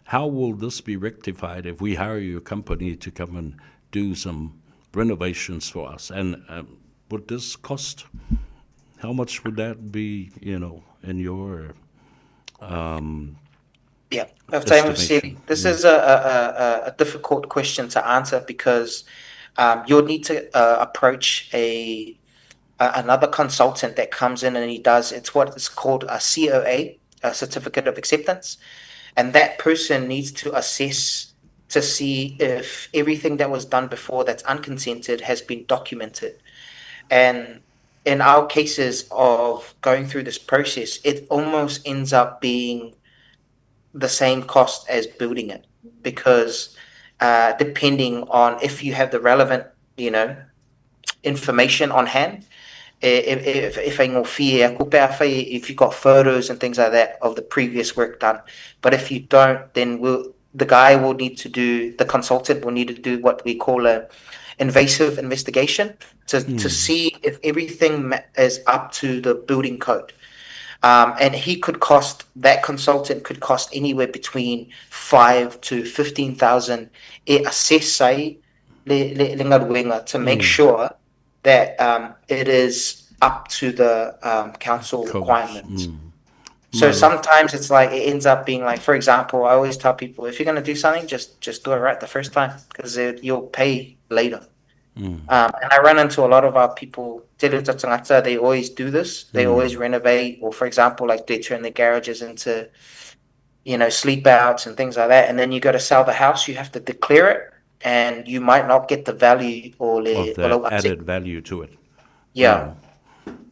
how will this be rectified if we hire your company to come and do some renovations for us? And would this cost? How much would that be, you know, in your Yeah, estimation? This is a, a, a, a difficult question to answer because you'll need to approach a, a another consultant that comes in and he does it's what is called a COA, a certificate of acceptance, and that person needs to assess to see if everything that was done before that's unconsented has been documented. And in our cases of going through this process, it almost ends up being the same cost as building it because depending on if you have the relevant, you know, information on hand, if if if you've got photos and things like that of the previous work done. But if you don't, then we'll, the guy will need to do, the consultant will need to do what we call a invasive investigation to, to see if everything is up to the building code. And he could cost, that consultant could cost anywhere between 5 to 15,000 e assess ai le, le, le galuega to make sure that it is up to the council requirements. So sometimes it's like it ends up being like, for example, I always tell people if you're gonna do something, just just do it right the first time because you'll pay later. And I run into a lot of our people, te reo tangata, they always do this. They always renovate, or for example, like they turn the garages into, you know, sleep outs and things like that. And then you go to sell the house, you have to declare it. And you might not get the value o le Of o lau that asset. added value to it. Yeah.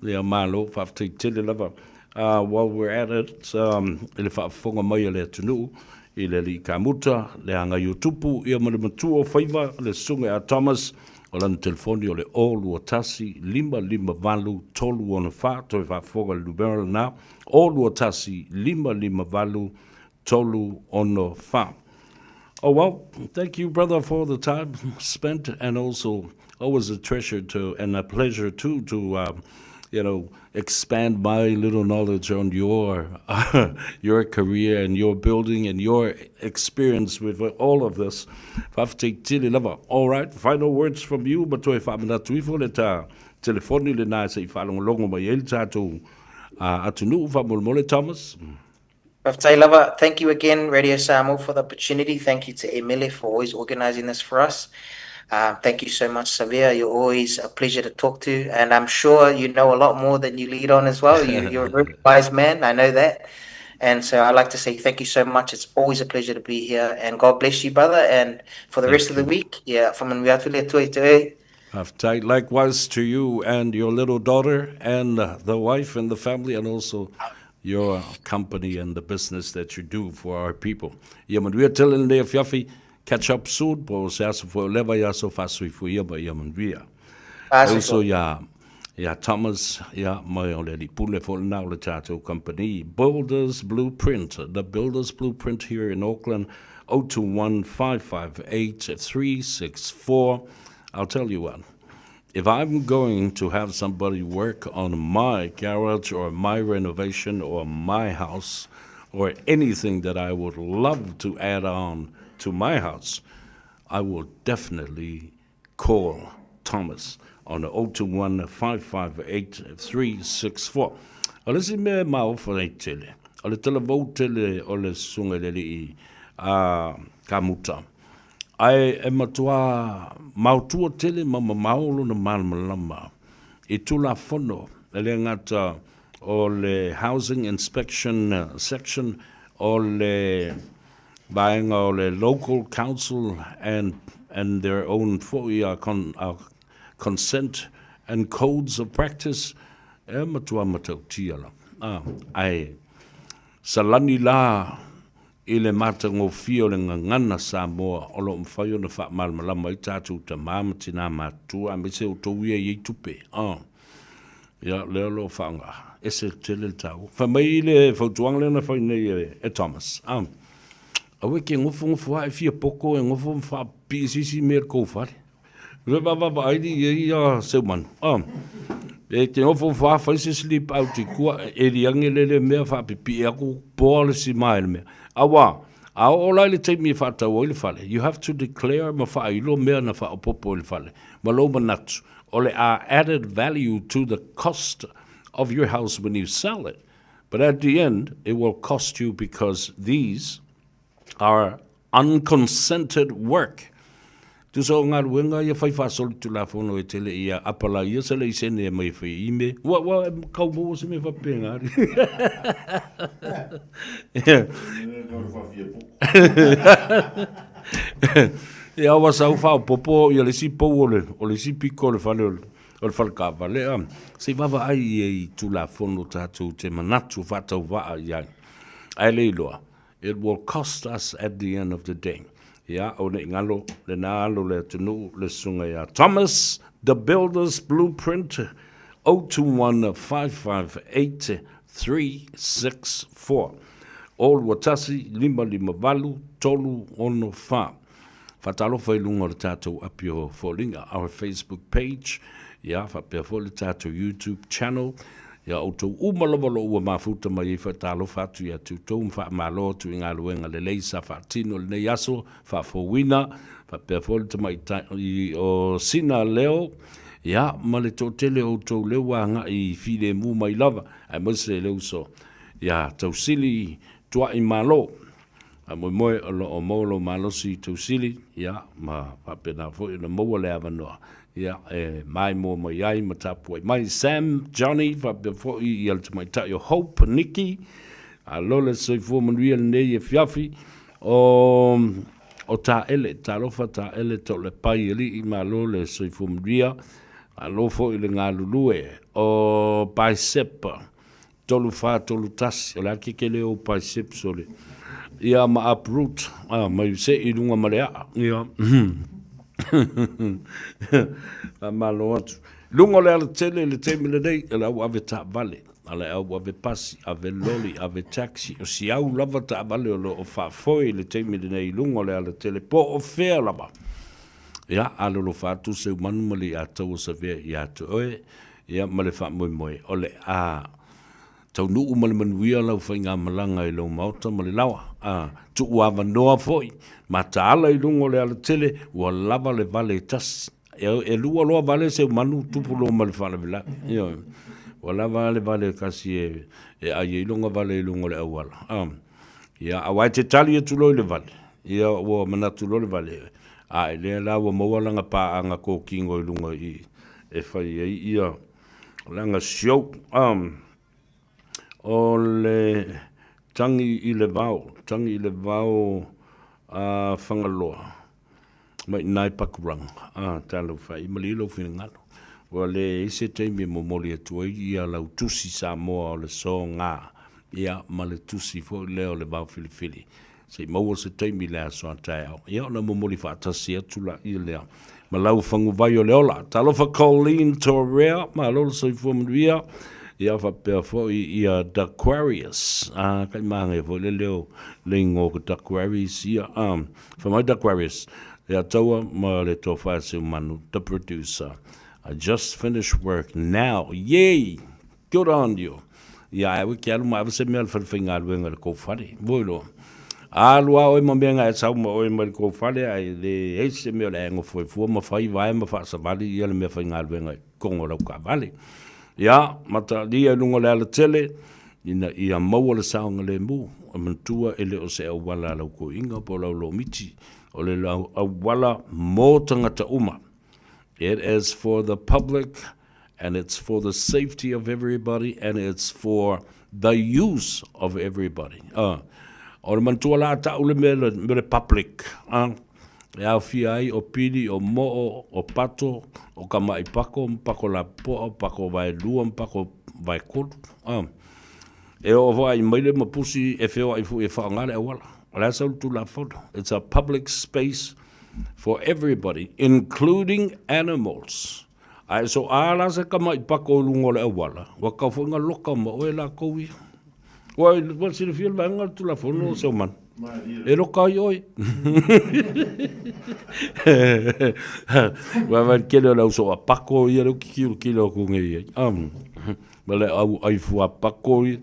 Ia, malo, faafetai tele lava. While we're at it, i le faafofoga mai a le atunuu, i le alii kamuta, le Agaiotupu, ia ma le matua o Faiva, le Susuga ia Thomas, o lana telefoni o le 021 558 364, toe faafofoga i le numera lena, 021 558 364. Oh well, thank you, brother, for the time spent, and also always a treasure to and a pleasure too to you know expand my little knowledge on your your career and your building and your experience with all of this. Faafetai tele lava. All right, final words from you, ma toe faamanatu ifo le ta telefoni lena se i faalogologo mai ai le tatou atunuu faamolemole Thomas. Faafetai lava, thank you again Radio Samoa for the opportunity. Thank you to Emele for always organising this for us. Thank you so much, Savea. You're always a pleasure to talk to, and I'm sure you know a lot more than you lead on as well. You, you're a very wise man, I know that. And so I'd like to say thank you so much. It's always a pleasure to be here, and God bless you, brother. And for the Thank rest of the you. week, yeah, faamanuia atu le Atua i te oe. Faafetai. Likewise to you and your little daughter and the wife and the family and also your company and the business that you do for our people. Ia manuia tele lenei afiafi. Catch up soon po o se aso foi o leva i aso faasoifua ma ia manuia. E uso ia ia Thomas ia mai o le alii pule foi lena o le tatou company Builders Blueprint, the Builders Blueprint here in Auckland 021 558 364. I'll tell you what, if I'm going to have somebody work on my garage or my renovation or my house or anything that I would love to add on to my house, I will definitely call Thomas on 021 558 364. O le isi mea e maofa ai tele, o le talavou tele o le susuga i le alii a Kamuta. Ae e matua maotua tele ma mamao lona malamalama i Tulafono, e le gata o le Housing Inspection Section o le vaega o le Local Council and and their own foi consent and codes of practice, e matua matautia lava. Ae salani la I le matagofie o le gagana Samoa o lo o mafai ona faamalamalama ai tatou tama ma tinā matutua aemaise outou ia e i ai tupe. Ah. Ia, lea o lo o faaaoga. Ese tele le taua. Fai mai le fautuaga lea na fai nei e, e Thomas. Ah. Aua e ke nofonofo ae fia poko e nofo ma faapipii se isi mea i le kou fale. Le vaavaai i ai ia Seumanu. Ah. E te nofo whawhai se sleep out i kua, e liange lele mea whaapipi aku, poa le si mai le mea. Awa, a o lai le taimi e whaatau ai le fale, you have to declare ma whaailo mea na whaopopo i le fale. Ma lou manatu, o le a added value to the cost of your house when you sell it. But at the end, it will cost you because these are unconsented work. Tusa o galuega ia fai faasolitulafono e tele ia apala ia se laisene e mai fai ime. Ua, ua, kau maua se mea faapena. Ia ua sau faaopoopo ia le isi pou o le, o le isi piko o le fale o le, o le fale taavale a. Se i vaavaai i ai Tulafono tatou te manatu faatauvaa i ai. Ae le iloa, It will cost us at the end of the day. Ia, aua ne i galo lena alo le atunuu le susuga ia Thomas, The Builder's Blueprint, 021 558 364. 021 558 364. Faatalofa i luga o le tatou api o Foliga, our Facebook page, ia, faapea foi le tatou YouTube channel. Ia outou uma lava o lo o ua mafuta mai ai faatalofa atu ia te outou ma faamalo atu i galuega lelei sa faatino i lenei aso faafouina, faapea foi le tamaitai o Sina Leo, ia, ma le toatele o outou lea ua agai i filemu mai lava, aemaise le uso ia Tausili Tuaimalo. Faamoemoe o lo o maua lou malosi i Tausili, ia, ma faapena foi ona maua le avanoa, ia, e maimoa mai ai ma tapuai mai Sam, Johnny, faapea foi ia le tamaitai o Hope, Nikki, alo le soifua manuia lenei afiafi, o... O Taele, talofa Taele Tolepai alii malo le soifua manuia, malo foi le galulue. O Bicep 3431, o le a ke kele o biceps o le ia ma uproot, ah, mai se i lunga ma le aa. Ia. Faamalo atu. Luga o le alatele i le taimi lenei, o le au ave taavale, o le au ave pasi, ave loli, ave taxi, o si au lava taavale o lo o faafoe i le taimi lenei i luga o le alatele, po o fea lava. Ia, alolofa atu Seumanu ma Leiataua Savea ia te oe, ia ma le faamoemoe o le a taunuu ma le manuia lau faigamalaga i lou maota ma le laoa. A tuu avanoa foi, mataala i luga o le alatele, ua lava le vale e tasi. E lua loa vale Seumanu tupu loa ma le faalavelave. Ioe. Ua lava le vale e tasi e ai ai lona vale i luga o le auala. A, ia, aua e te tali atu loa i le vale, ia ua manatu loa le vale, a e lea la ua maua lana paaga kōkino i luga i i e fai ai ia lana show. A, o le tagi i le vao, tagi i le vao a Fagaloa. Mai i Pakuranga, a, talofa i malie lou finagalo. Ua leai se taimi e momoli atu ai ia lau tusi Samoa o le soga, ia, ma le tusi foi lea o le vao filifili. Se i maua se taimi i le aso a taeao, ia ona momoli faatasi atu laia lea ma lau faguvai o le ola. Talofa Colleen Torea, malo le soifua manuia. Ia faapea foi ia Daquarius, a, kai māngaia foi le leo le ingoa o Daquarius ia, a, Fai mai Daquarius, Ia taua ma le tofa e Seumanu, the producer. I just finished work now. Yay! Good on you! Ia ae aua e ke alu ma ave se mea a le fale faigaluega i le kou fale. Voi loa. Alu a oe ma mea nga e sau ma oe mai le kou fale ae leai se mea o le a e nofo ai fua ma fai vae ma faasavali ia le mea faigaluega i totonu o lau taavale. Ia, mataalia i luga o le alatele, ina ia maua le saogalemu, e manatua e le o se auala a lau toeaina po o lau lomiti, o le auala mo tagata uma. It is for the public and it's for the safety of everybody and it's for the use of everybody. O le manatua la ta'u le mea le public, e aofia ai o pili, o moo, o pato, o kamaʻi pako, ma pako lapopoa, o pako vaelua ma pako vaekolu. E oo foi i maile ma pusi e feoai foi e faaaoga le auala. O le a sau le Tulafono? It's a public space for everybody, including animals. A e soa la se kamaʻi pako i luga o le auala, ua tatau foi ona loka ma oe lakou ia. Ua, ua silafia le vaega o le Tulafono o Seumanu. E loka ai oe. Ua vaai tele o le au soa pako ia lea ou te tilotilo atu nei ai. Ma le au ai fua pako ia.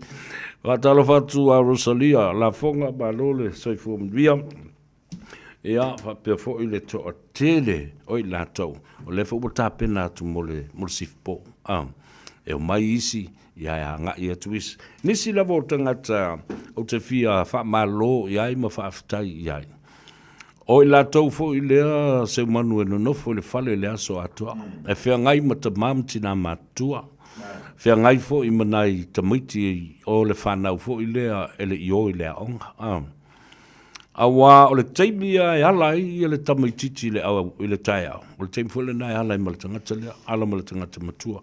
Faatalofa atu a Rosalia Lafoga, malo le soifua manuia. Ia, faapea foi le toatele o i latou, o lea foi ua tapena atu mo le, mo le sifupo. Ah, e omai isi, ia e agai atu isi. Nisi lava o tagata ou te fia faamalo i ai ma faafetai i ai. O i latou foi lea Seumanu e nonofo i le fale i le aso atoa, e feagai ma tamā ma tinā matutua, feagai foi ma nai tamaiti o le fanau foi lea e le i o i le aoga. Ah. Aua o le taimi ia e ala ai ia le tamaitiiti i le, i le taeao, o le taimi foi lena e ala ai ma le tagata lea, ala ma le tagata matua.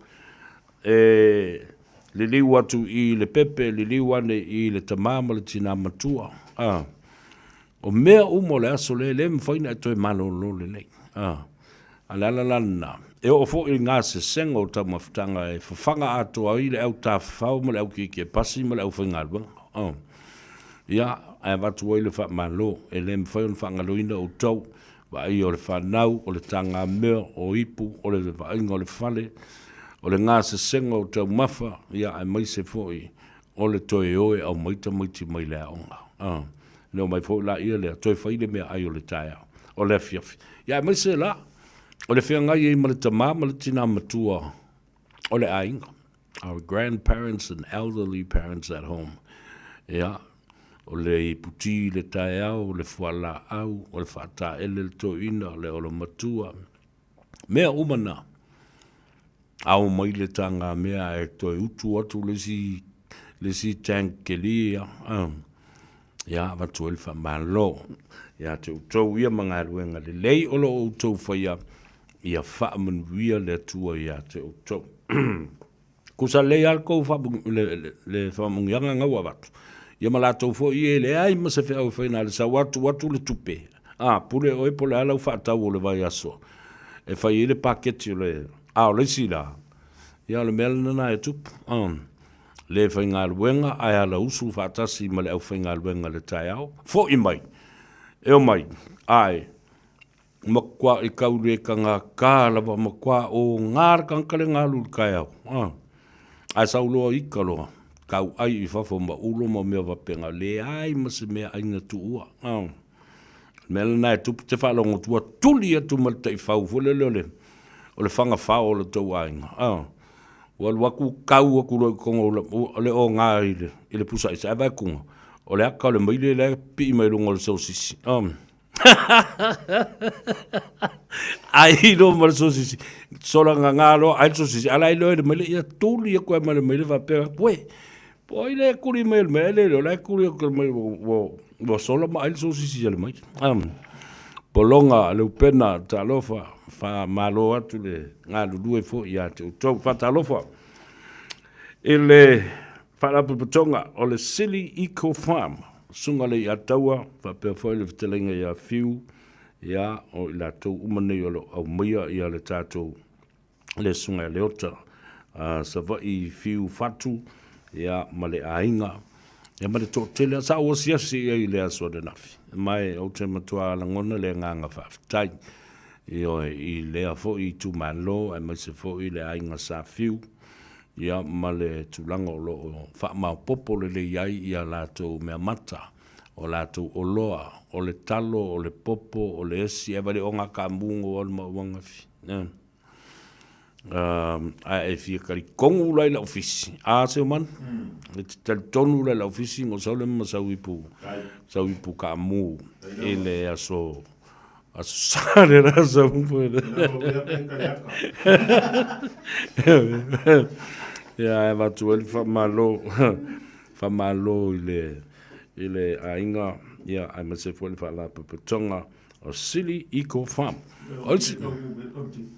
E liliu atu i le pepe, liliu ane i le tamā ma le tinā matua. A, o mea uma o le aso lea, e le mafai ona e toe malolo lelei. A, a le ala la lena, e oo foi i gasesega o taumafataga e fafaga atoa ai le au tafafao ma le au kiekiepasi ma le aufaigaluega. A. Ia, ae avatu ai le faamalo, e le mafai ona faagaloina outou, vaaia o le fanau, o le tagamea, o ipu, o le vaaiga o le fale, o le gasesega o taumafa, ia aemaise foi o le toe o e aumai tamaiti mai le aoga. A, ona omai foi laia lea, toe fai le meaai o le taeao, o le afiafi. Ia aemaise la, o le feagai ai ma le tamā ma le tinā matua o le aiga. Our grandparents and elderly parents at home. Ia, o le iputī i le taeao, o le fualaau, o le faataele le toeaina, o le olomatua. Mea uma na. Ao mai le tagamea ae toe utu atu le isi, le isi tank keli ia. Ia, avatu ai le faamalo ia te outou ia ma galuega lelei o lo o outou faia, ia faamanuia le Atua ia te outou. Kusa lelei lava le tou le faamanuiaga na ua avatu. Ia ma latou foi ia e leai ma se feau e fai na o le sau atu atu le tupe. A, pule oe po o le a lau faatau o le vaiaso e fai ai le paketi o le, a o le isi la, ia o le mea lena e tupu. Le faigaluega ae alausu faatasi ma le aufaigaluega i le taeao, foi mai, e omai, ae Matuai tau le tagata lava, matua oga le tagata lea na alu i le taeao, a. Ae sau loa ita loa, tau ai i fafo ma ulo ma mea faapena, leai ma se meaai na tuua, a. O le mea lena e tupu, te faalogo atu ua tuli atu ma le taifau foi lele o le, o le faga fao o le tou aiga, a. Ua alu atu tau atu loa i totonu o le oga i le, i le pusa aisa, ae vaai atu, o le ata o le maile la e pipii mai luga o le sosisi, a. Ai loa ma le sosisi, sola gaga loa, ai le sosisi, a la e iloa e le maile, ia tuli atu ai ma le maile faapea, uē, po o ai lea e tuli mai e le maile, o la e tuli atu e le maile, ua sola ma ai le sosisi a le maile. Pologa Leupena, talofa, faamalo atu le galulue foi ia te outou. Faatalofa i le Faalapotopotoga o le Sili Eco Farm, Susuga Leiataua faapea foi le fetalaiga ia Fiu, ia, o i latou uma nei o lo o aumaia ia le tatou le Susuga ia Leota Savaii Fiu Fatu, ia, ma le aiga, ia ma le toatele. Sa ou asiasi i ai i le aso ananafi, ma e ou te matua lagona le agaga faafetai, ioe, i lea foi itumalo aemaise foi le aiga Sa Fiu, ia ma le tulaga o lo o faamaopoopo lelei ai ia latou meamata, o latou oloa, o le talo, o le popo, o le esi, ae vale o gakamu go alu ma uanga fi. Ae e fia talitonu la i lau fisi, a se man, e te talitonu la i lau fisi go sau le ma sau ipu, sau ipu kaamu i le aso Aso Sa le la sa upu e le. Ia e avatu ai le faamalo, faamalo i le i le aiga ia aemaise foi le Faalapotopotoga o Sili Eco Farm. O isi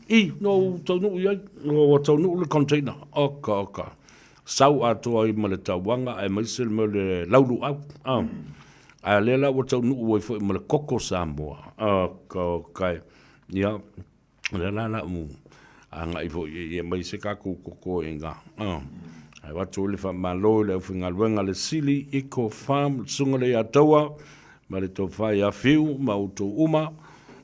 i no u taunuu i ai, ua taunuu le container. Oka oka. Sau atoa ai ma le tauaga aemaise le mea o le lauluau. Ah. A o lea la ua taunuu ai foi ma le koko Samoa. Okay. Ia, o lea la la u agai foi i e aumai se tatou koko i ina. Ae avatu ai le faamalo i le aufaigaluega a le Sili Eco Farm, le Susuga Leiataua ma le Tofa ia Fiu ma outou uma,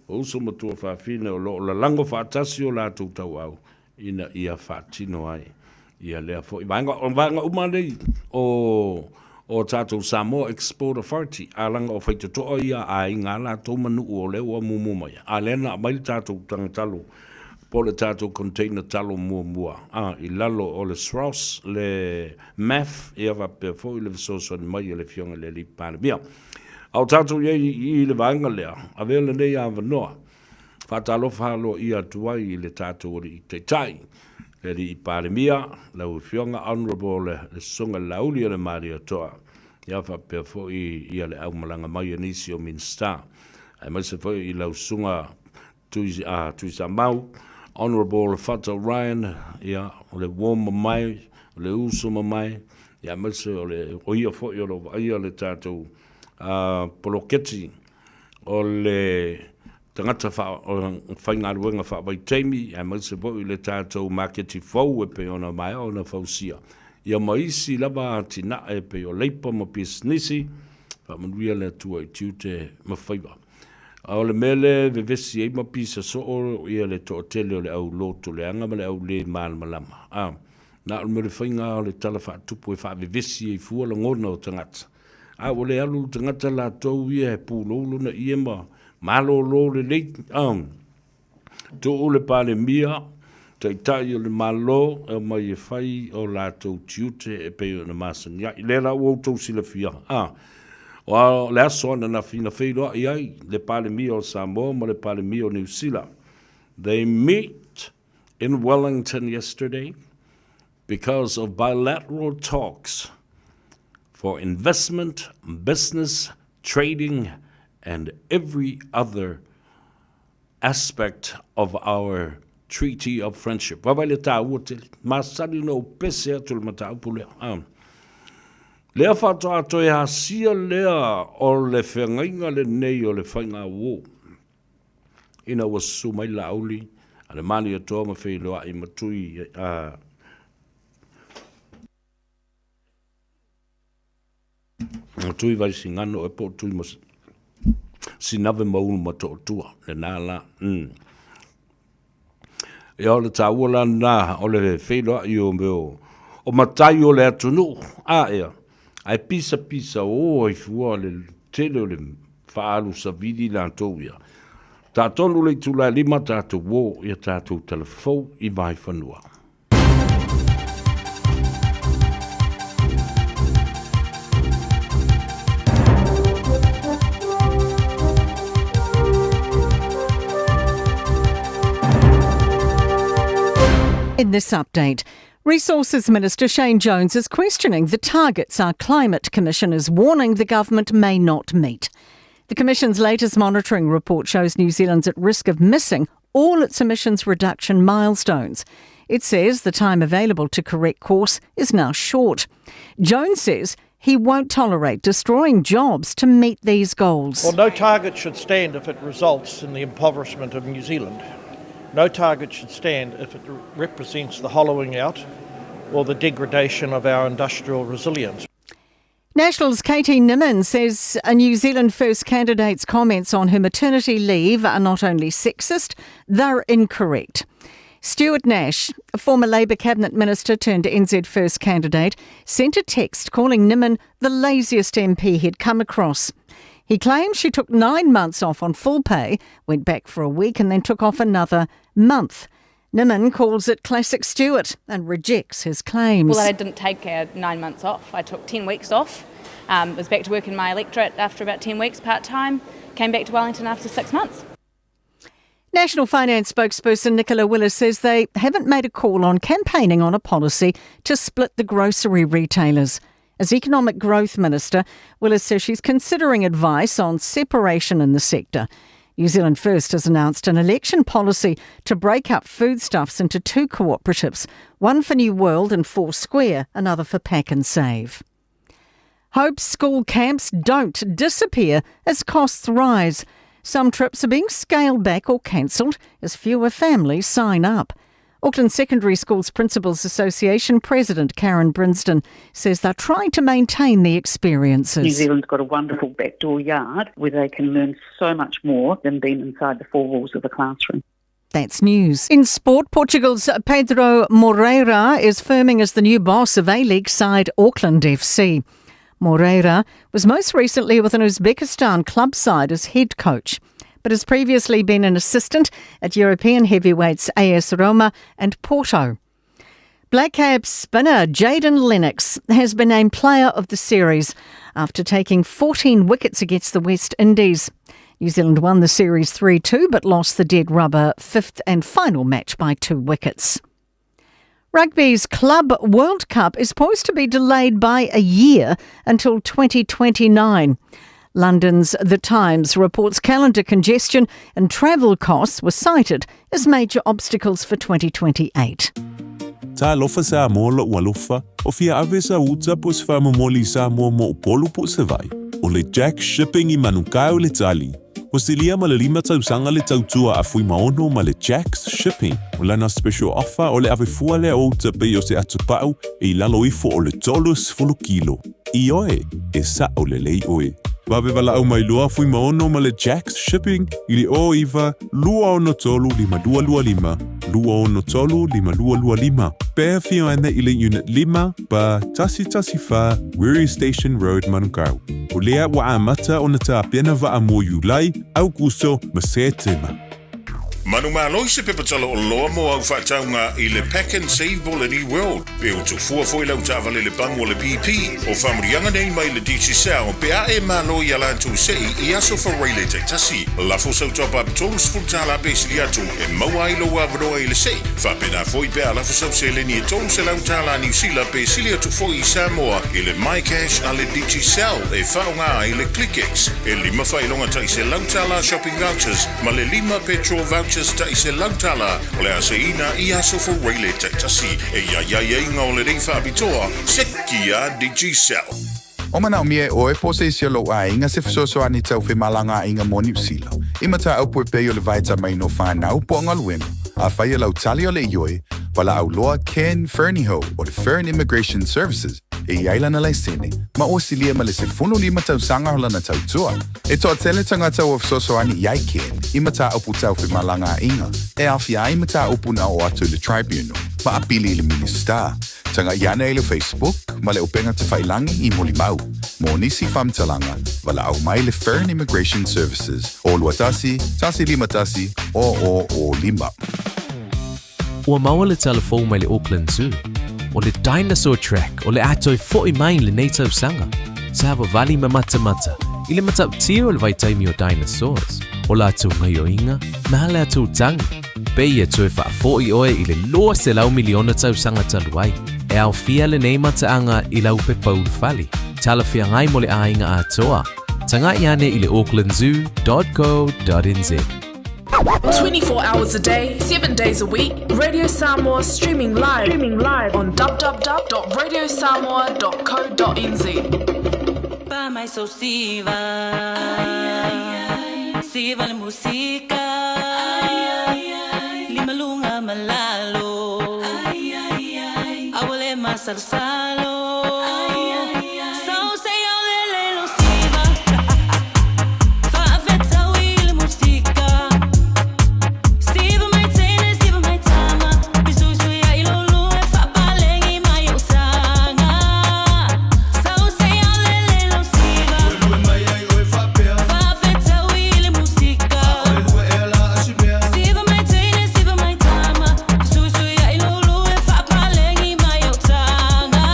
o uso ma tuafafine o lo o lalago faatasi o latou tauau ina ia faatino ai ia lea foi vaega. O vaega uma nei o o tatou Samoa Export Authority, a laga o faitotoa ia a aiga a latou ma nuu o lea ua mumu mai, a lea na aumai le tatou taga talo po o le tatou container talo muamua a i lalo o le SROS, le MAF, ia faapea foi le fesoasoani mai a le Afioga i le Alii Palemia. A o tatou i ai i le vaega lea, avea lenei avanoa Faatalofa aloaia atu ai i le tatou Alii Taitai, le Alii Palemia, lau Afioga Honourable le Susuga Laauli o le Malietoa, ia faapea foi ia le aumalaga mai a nisi o Minisita, aemaise foi i lau Susuga Tui, Tuisamau, Honourable Fata Ryan, ia, o le uo mamae, o le uso mamae, ia aemaise o le, o ia foi o lo o vaaia le tatou poloketi o le tagata faigaluega faavaitaimi aemaise foi le tatou maketi fou e pei ona maea ona fausia, ia ma isi lava atinae e pei o leipa ma pisinisi. Faamanuia le Atua i tiute ma faiva. A o le mea lea e vevesi ai ma pisa soo ia le toatele o le au loto leaga ma le au le malamalama, a na o le mea o le faiga o le tala faatupu e faavevesi ai fua lagona o tagata. A ua le alu le tagata latou ia e pulou lona ie ma malolo lelei. Tuu le Palemia, Taitai o le Malo e omai e fai o latou tiute e pei ona masani ai. Lea la ua outou silafia, a o le aso ananafi na feiloai ai le Palemia o Samoa ma le Palemia o Niu Sila. They meet in Wellington yesterday because of bilateral talks. for investment, business, trading and every other aspect of our Treaty of Friendship. Vaavaai le tāua tele. Masani ona ou pese atu i le mataupu lea. Ah. Lea faatoa toe asia lea o le feagaiga lenei o le faigauō. Ina ua susu mai Laauli a le Malietoa ma feiloai ma Tui a Ma Tui Vaisigano e po o Tui ma Sinave ma Ulumotootua, lena la. Mm. Ia o le taua la lena o le feiloai o mea o, o matai o le atunuu, a ea, ae pisa pisa o ai fua le tele o le faaalu savili latou ia. Taatonu le itula e lima tatou o ia tatou talafou i Vaefanua. In this update, Resources Minister Shane Jones is questioning the targets our Climate Commission is warning the government may not meet. The Commission's latest monitoring report shows New Zealand's at risk of missing all its emissions reduction milestones. It says the time available to correct course is now short. Jones says he won't tolerate destroying jobs to meet these goals. Well, no target should stand if it results in the impoverishment of New Zealand. No target should stand if it represents the hollowing out or the degradation of our industrial resilience. National's Katie Nimmon says a New Zealand First candidate's comments on her maternity leave are not only sexist, they're incorrect. Stuart Nash, a former Labour cabinet minister turned NZ First candidate, sent a text calling Nimmon the laziest MP he'd come across. He claims she took nine months off on full pay, went back for a week, and then took off another month. Nimmon calls it classic Stuart and rejects his claims. Well, I didn't take nine months off. I took 10 weeks off. Was back to work in my electorate after about 10 weeks part time. Came back to Wellington after six months. National Finance spokesperson Nicola Willis says they haven't made a call on campaigning on a policy to split the grocery retailers. As Economic Growth Minister, Willis says she's considering advice on separation in the sector. New Zealand First has announced an election policy to break up foodstuffs into two cooperatives, one for New World and Four Square, another for Pak'nSave. Hope school camps don't disappear as costs rise. Some trips are being scaled back or cancelled as fewer families sign up. Auckland Secondary Schools Principals Association President Karen Brinsden says they're trying to maintain the experiences. New Zealand's got a wonderful backdoor yard where they can learn so much more than being inside the four walls of a classroom. That's news. In sport, Portugal's Pedro Moreira is firming as the new boss of A-League side Auckland FC. Moreira was most recently with an Uzbekistan club side as head coach, but has previously been an assistant at European heavyweights AS Roma and Porto. Black Caps spinner Jayden Lennox has been named player of the series after taking 14 wickets against the West Indies. New Zealand won the series 3 2 but lost the dead rubber fifth and final match by two wickets. Rugby's Club World Cup is poised to be delayed by a year until 2029. London's The Times reports calendar congestion and travel costs were cited as major obstacles for 2028. Talofa Samoa lo'u alofa, o fia ave sa uta po se faamomoli i Samoa mo Upolu po o Savaii. O le Jack Shipping i Manukau le tali. Ua silia ma le lima tausaga le tautua a Fuimaono ma le Jack's Shipping. O lana special offer o le ave fua lea o uta pei o se atupa'u e i lalo ifo o le 30 kilo. Ioe, e sa'o lelei oe. Vave valaau mai loa Fuimaono ma le Jack's Shipping i le 09 263 5225, 263 5225, pe afio ana i le Unit 5, Ba 114, Wiri Station Road, Manukau. O lea ua amata ona tapena vaa mo Iulai, Aukuso ma Setema. Manumalo i se pepa tala oloa mo au faatauga i le Pak'nSave mo le New World, pe ua tufua foi lau taavale i le pagu a le BP. O faamanuiaga nei mai le Digicel pe a e malo i a latou sei i aso Faraile taitasi. Lafo sau top-up $30 pe sili atu e maua ai lou avanoa i le sei. Faapena foi pe a lafo sau seleni e $300 Niu Sila pe sili atu foi i Samoa i le MyCash a le Digicel e faaaoga ai le ClickX. E lima faailoga tai $100 shopping vouchers ma le lima petrol vouchers tai $100 o le a seiina i aso Faraile taitasi. E i ai aiaiga o lenei faapitoa, seki a Digicel. O manaomia e ʻoe po o se isi o lou ʻaiga se fesoasoani tau femalagaaiga mo Niu Sila, i mataupu e pei o le vaitamaina o whānau po o galuega, afai o lau tali o le ioe, walaau loa Ken Fernihough o le Fern Immigration Services e i ai lana laisene, ma ua silia ma le 15 tausaga o lana tautua. E toatele tagata ua fesoasoani i ai Ken i mataupu tau femalagaaiga e aofia ai mataupu na oo atu i le Tribunal ma apili i le Minisita. Taga'i ane i le Facebook ma le upega tafailangi i Molimau. Mo nisi faamatalaga, valaau mai le Fern Immigration Services o 21 151 0005. Ua maua le tala fou mai le Auckland Zoo, o le Dinosaur Track o le a toe fo'i mai i lenei tausaga. Savavali ma matamata i le matautia o le vaitaimi o dinosaurs, o latou gaioiga ma a latou tagi. Pei e toe faafo'i oe i le 200 miliona tausaga talu ai. E aofia lenei mataaga i lau pepa ulufale, talafeagai mo le aiga atoa. Taga'i ane i le aucklandzoo.co.nz. 24 hours a day, 7 days a week, Radio Samoa streaming live, streaming live on www.radiosamoa.co.nz. Pa mai so siva, siva le musika, limalunga malalo, awale masalosalo. So say olele lo siva, fa'afetaui le musika. Siva mai teine, siva mai tama, fesuisui ai lo lua fa'apalegi mai o'u taga. So say olele lo siva, fa'afetaui le musika. Siva mai teine, siva mai tama, fesuisui ai lo lua fa'apalegi mai o'u taga.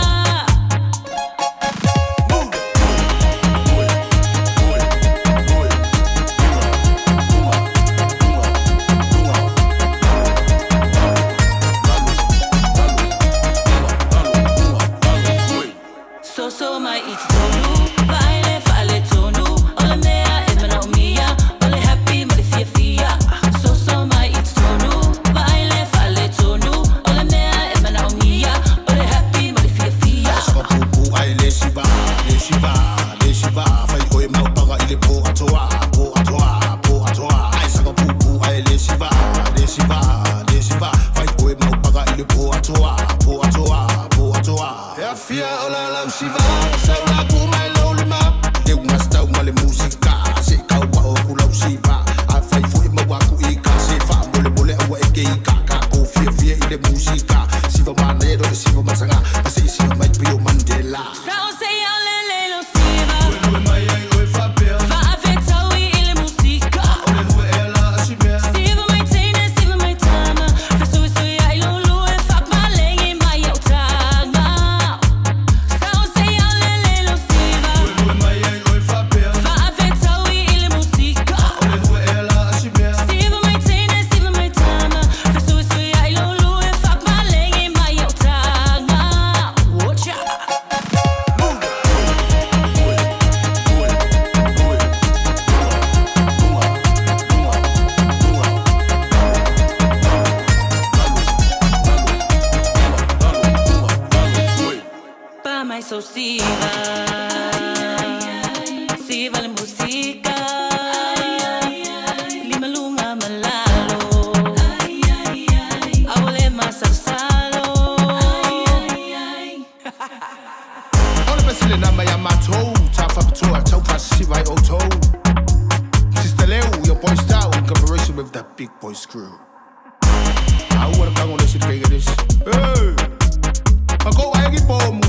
Soso mai i totonu, vaai le faaletonu, o le mea e manaomia, o le happy ma le fiafia. Soso mai i totonu, vaai le faaletonu, o le mea e manaomia, o le happy ma le fiafia. Pupu ai le siva, le siva, le siva, fai oe maupaga i le po atoa, po atoa, po atoa. Ai saka pupu ai le siva, le siva, le siva, fai oe maupaga i le po atoa, po atoa, po atoa. E afia o la lau siva, sau la ku mai lo lima. Le unga stau ma le musika, se kau wa o ku lau siva. A fai fui ma wa ku i ka, se fa mole mole aua e ke i ka, ka ko fia fia i le musika. Siva mana e le siva matanga, a se siva mai pio Mandela. So say olele lo siva, fa'afetaui i le musika. Siva mai teine, siva mai tama, fesuisui ai lo lua fa'apalegi mai o'u taga. So say olele lo siva, fa'afetaui i le musika. Siva mai teine, siva mai tama, fesuisui ai lo lua fa'apalegi mai o'u taga. Watch out. Pa mai so siva, siva le musika, limalunga malalo, awale masalosalo. O le pesi le nama ya matou, ta whapatoa, tau whasisiva i outou. Sister Leo, your boy style in comparison with that big boy screw. I wanna bang on this, this. Hey! Ako ai ki pomu.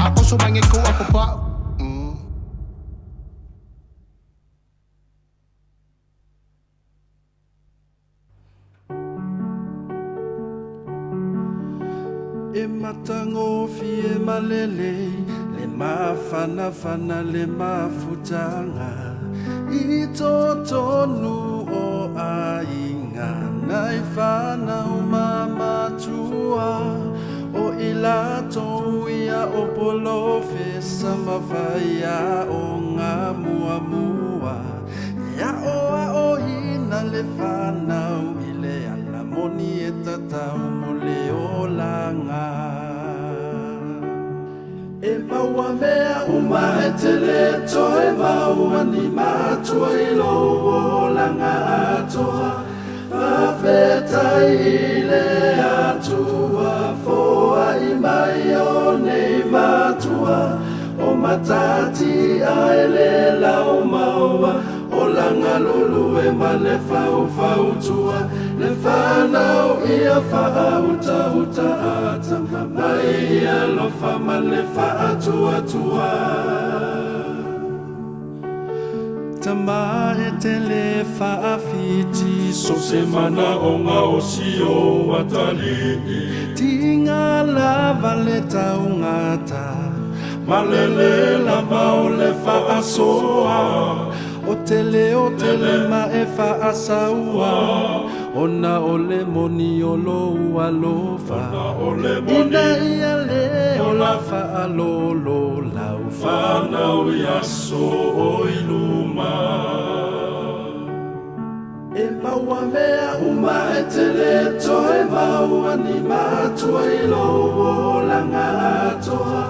Ako so mange ko ako pa. E matagofie ma lelei le mafanafana le mafutaga i totonu o aiga nai fanau ma matua o i latou ia o polofesa ma faiaoga muamua e aoaoina le fanau i le ala moni e tatau mo le olaga. E maua mea uma e te le toe maua ni matua i lou olaga atoa. Faafetai i le Atua foai mai o nei matua o matatia e le laumaua olaga lulue ma le faufautua le fanau ia faautauta atama mai alofa ma le faatuatua. Tama e te le faafiti so se manaoga o si o atalii. Tiga lava le taugata malele lava o le faasoa o tele o tele ma e faasaua ona o le moni o lou alofa ina ia le ola faalolo lau fanau i aso o i luma. E maua mea uma e te le toe maua ni matua i lou olaga atoa.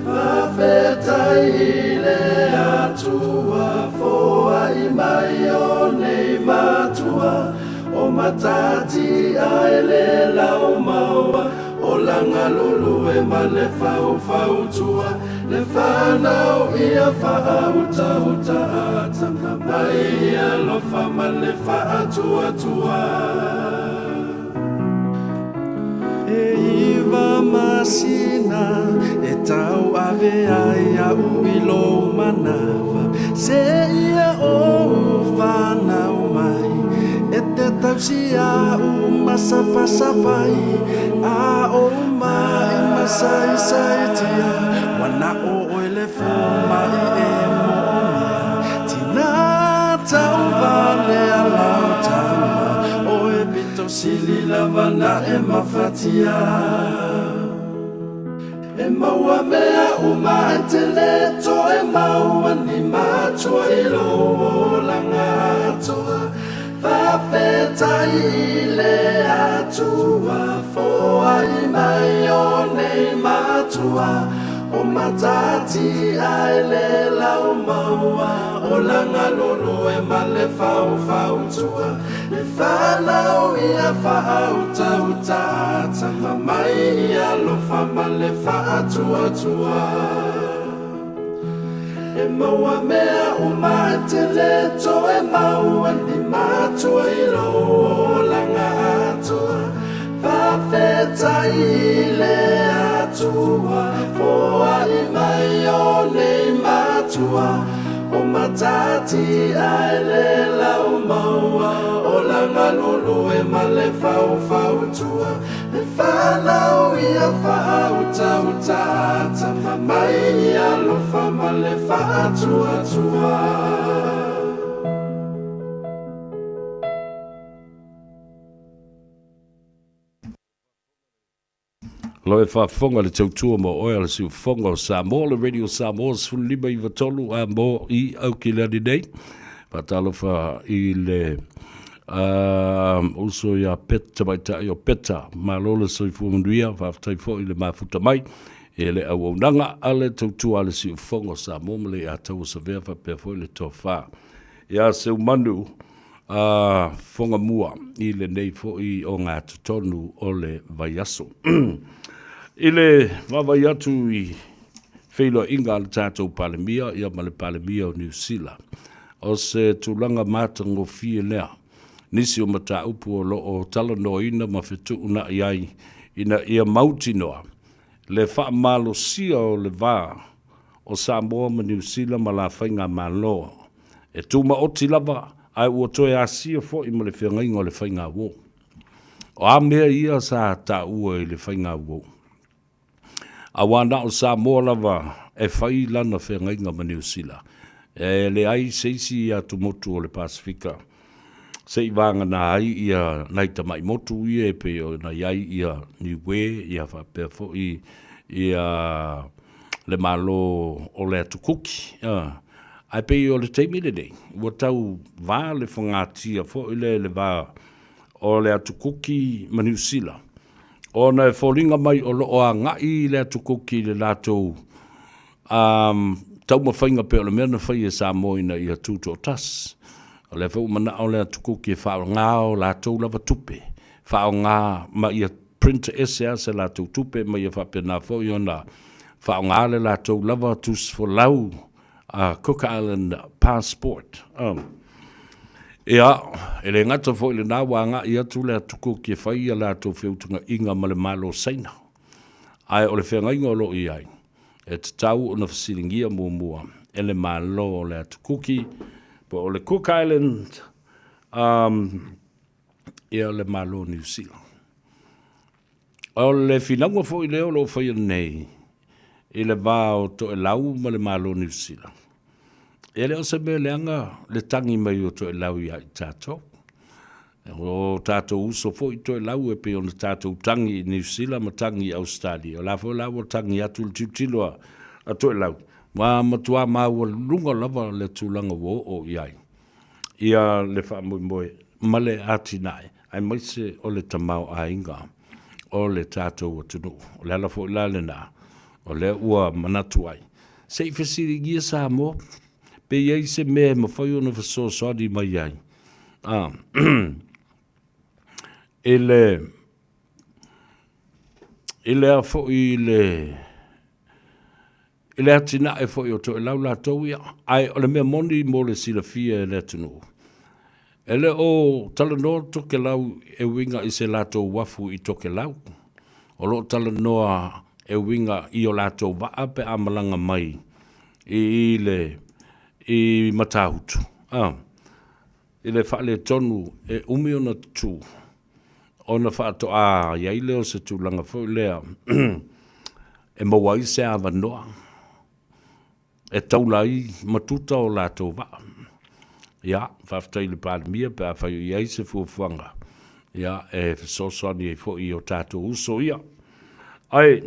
Faafetai i le Atua foai mai o nei matua o matatia e le laumaua olaga lulue ma le faufautua le fanau ia faautauta atama mai alofa ma le faatuatua. E iva masina e tauave ai a'u i lou manava seia ou fanau mai e te tausi a'u masapasapai a ou ma'i masaisaitia ua na'o oe le foma'i e mo'omia tina tauvalea lau tama oe pito sili lava na e mafatia. E maua mea uma e te le toe maua ni matua i lou olaga atoa. Faafetai i le Atua foai mai o nei matua o matatia e le laumaua olaga lulue ma le faufautua le fanau ia faautauta atama mai i alofa ma le faatuatua. E maua mea uma e te le toe maua ni matua i lou olaga atoa. Faafetai i le Atua foai mai o nei matua o matatia e le laumaua olaga lulue ma le faufautua le fanau ia faautauta atama mai i alofa ma le faatuatua. Lo e faafofoga le tautua mo oe a le siufofoga o Samoa, le Radio Samoa 15 93 a mo i Aukilani nei. Faatalofa i le uso ia Pet, tamaitai o Peta. Malo le soifua manuia, faafetai foi i le mafuta mai e le auaunaga a le tautua a le siufofoga o Samoa ma le ia taua savea faapea foi le tofa. Ia Seumanu, a Fogamua i lenei foi ogatotonu o le vaiaso. I le vaavaai atu i feiloaiga a le tatou Palemia ia ma le Palemia o Niu Sila, o se tulaga matagofie lea. Nisi o mataupu o lo o talanoaina ma fetuunai ai ina ia mautinoa le faamalosia o le va o Samoa ma Niu Sila ma la faigamalo e tumaoti lava ae ua toe asia foi ma le feagaiga o le faigauo. O a mea ia sa taua i le faigauo? Auā na o Samoa lava e fai lana feagaiga ma Niu Sila, e leai se isi atumotu o le Pasefika se i vagana ai ia nai tamai motu ia e pei ona i ai ia Niue ia faapea foi ia le Malo o le Atu Kuki. Ae pei o le taimi lenei, ua tau va le fagatia foi lea i le va o le Atu Kuki ma Niu Sila, ona e foliga mai o lo o agai le Atu Kuki i le latou taumafaiga pei o le mea na fai e Samoa ina ia tutoatasi. O lea foi ua manao le Atu Kuki e faaaoga o latou lava tupe, faaaoga ma ia print ese lava se latou tupe ma ia faapena foi ona faaaoga le latou lava tusifolau a Cook Island passport. Ia, e le gata foi i lena ua agai atu le Atu Kuki e fai a latou feutagaiga ma le Malo o Saina. Ae o le feagaiga o lo o i ai, e tatau ona fesiligia muamua e le Malo o le Atu Kuki po o le Cook Island um, ia le Malo o Niu Sila. O le finauga foi lea o lo o faia nei i le va o Toelau ma le Malo o Niu Sila, e le o se mea leaga le tagi mai o Toelau ia i tatou. O tatou uso foi Toelau e pei ona tatou tagi i Niu Sila ma tagi i Ausetalia. O la foi la ua tagi atu le tilotilo a Toelau, ua matua maualuga lava le tulaga ua oo i ai ia le faamoemoe ma le atinae aemaise o le tamaoaiga o le tatou atunuu. O le ala foi la lena o lea ua manatu ai, se i fesiligia Samoa pe i ai se mea e mafai ona fesoasoani mai ai a, i le i lea foi i le i le atinae foi o Toelau latou ia, ae o le mea moni mo le silafia e le atunuu, e le o talanoa Tokelau e uiga i se latou uafu i Tokelau. O lo o talanoa e uiga i o latou vaa pe a malaga mai i le i Matautu, a, i le faaletonu e umi ona tutū, ona faatoa i ai lea o se tulaga foi lea e maua ai se avanoa e taula ai ma tuta o latou vaa. Ia, faafetai i le Palemia pe afai o i ai se fuafuaga, ia, e fesoasoani ai foi i o tatou uso ia. Ae,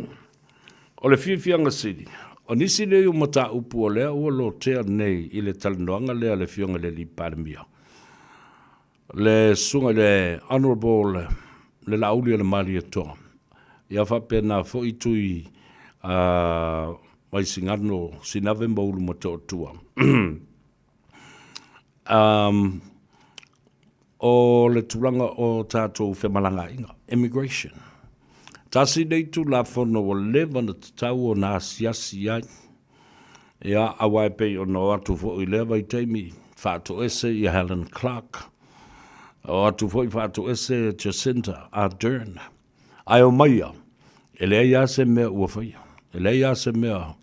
o le fiafiaga sili, o nisi nei o mataupu o lea ua lotea nei i le talanoaga lea a le Afioga i le Alii Palemia, le susuga i le Honourable le Laauli o le Malietoa, ia faapena foi Tui Vaisigano Sinave ma Ulumatootua. O le tulaga o tatou femalagaaiga, immigration. Tasi nei Tulafono ua leva ona tatau ona asiasi ai. Ia, aua e pei ona o atu foi i lea vaitaimi, faatoese ia Helen Clark, o atu foi faatoese Jacinda Ardern. Ae o mai ia, e leai lava se mea ua faia, e leai lava se mea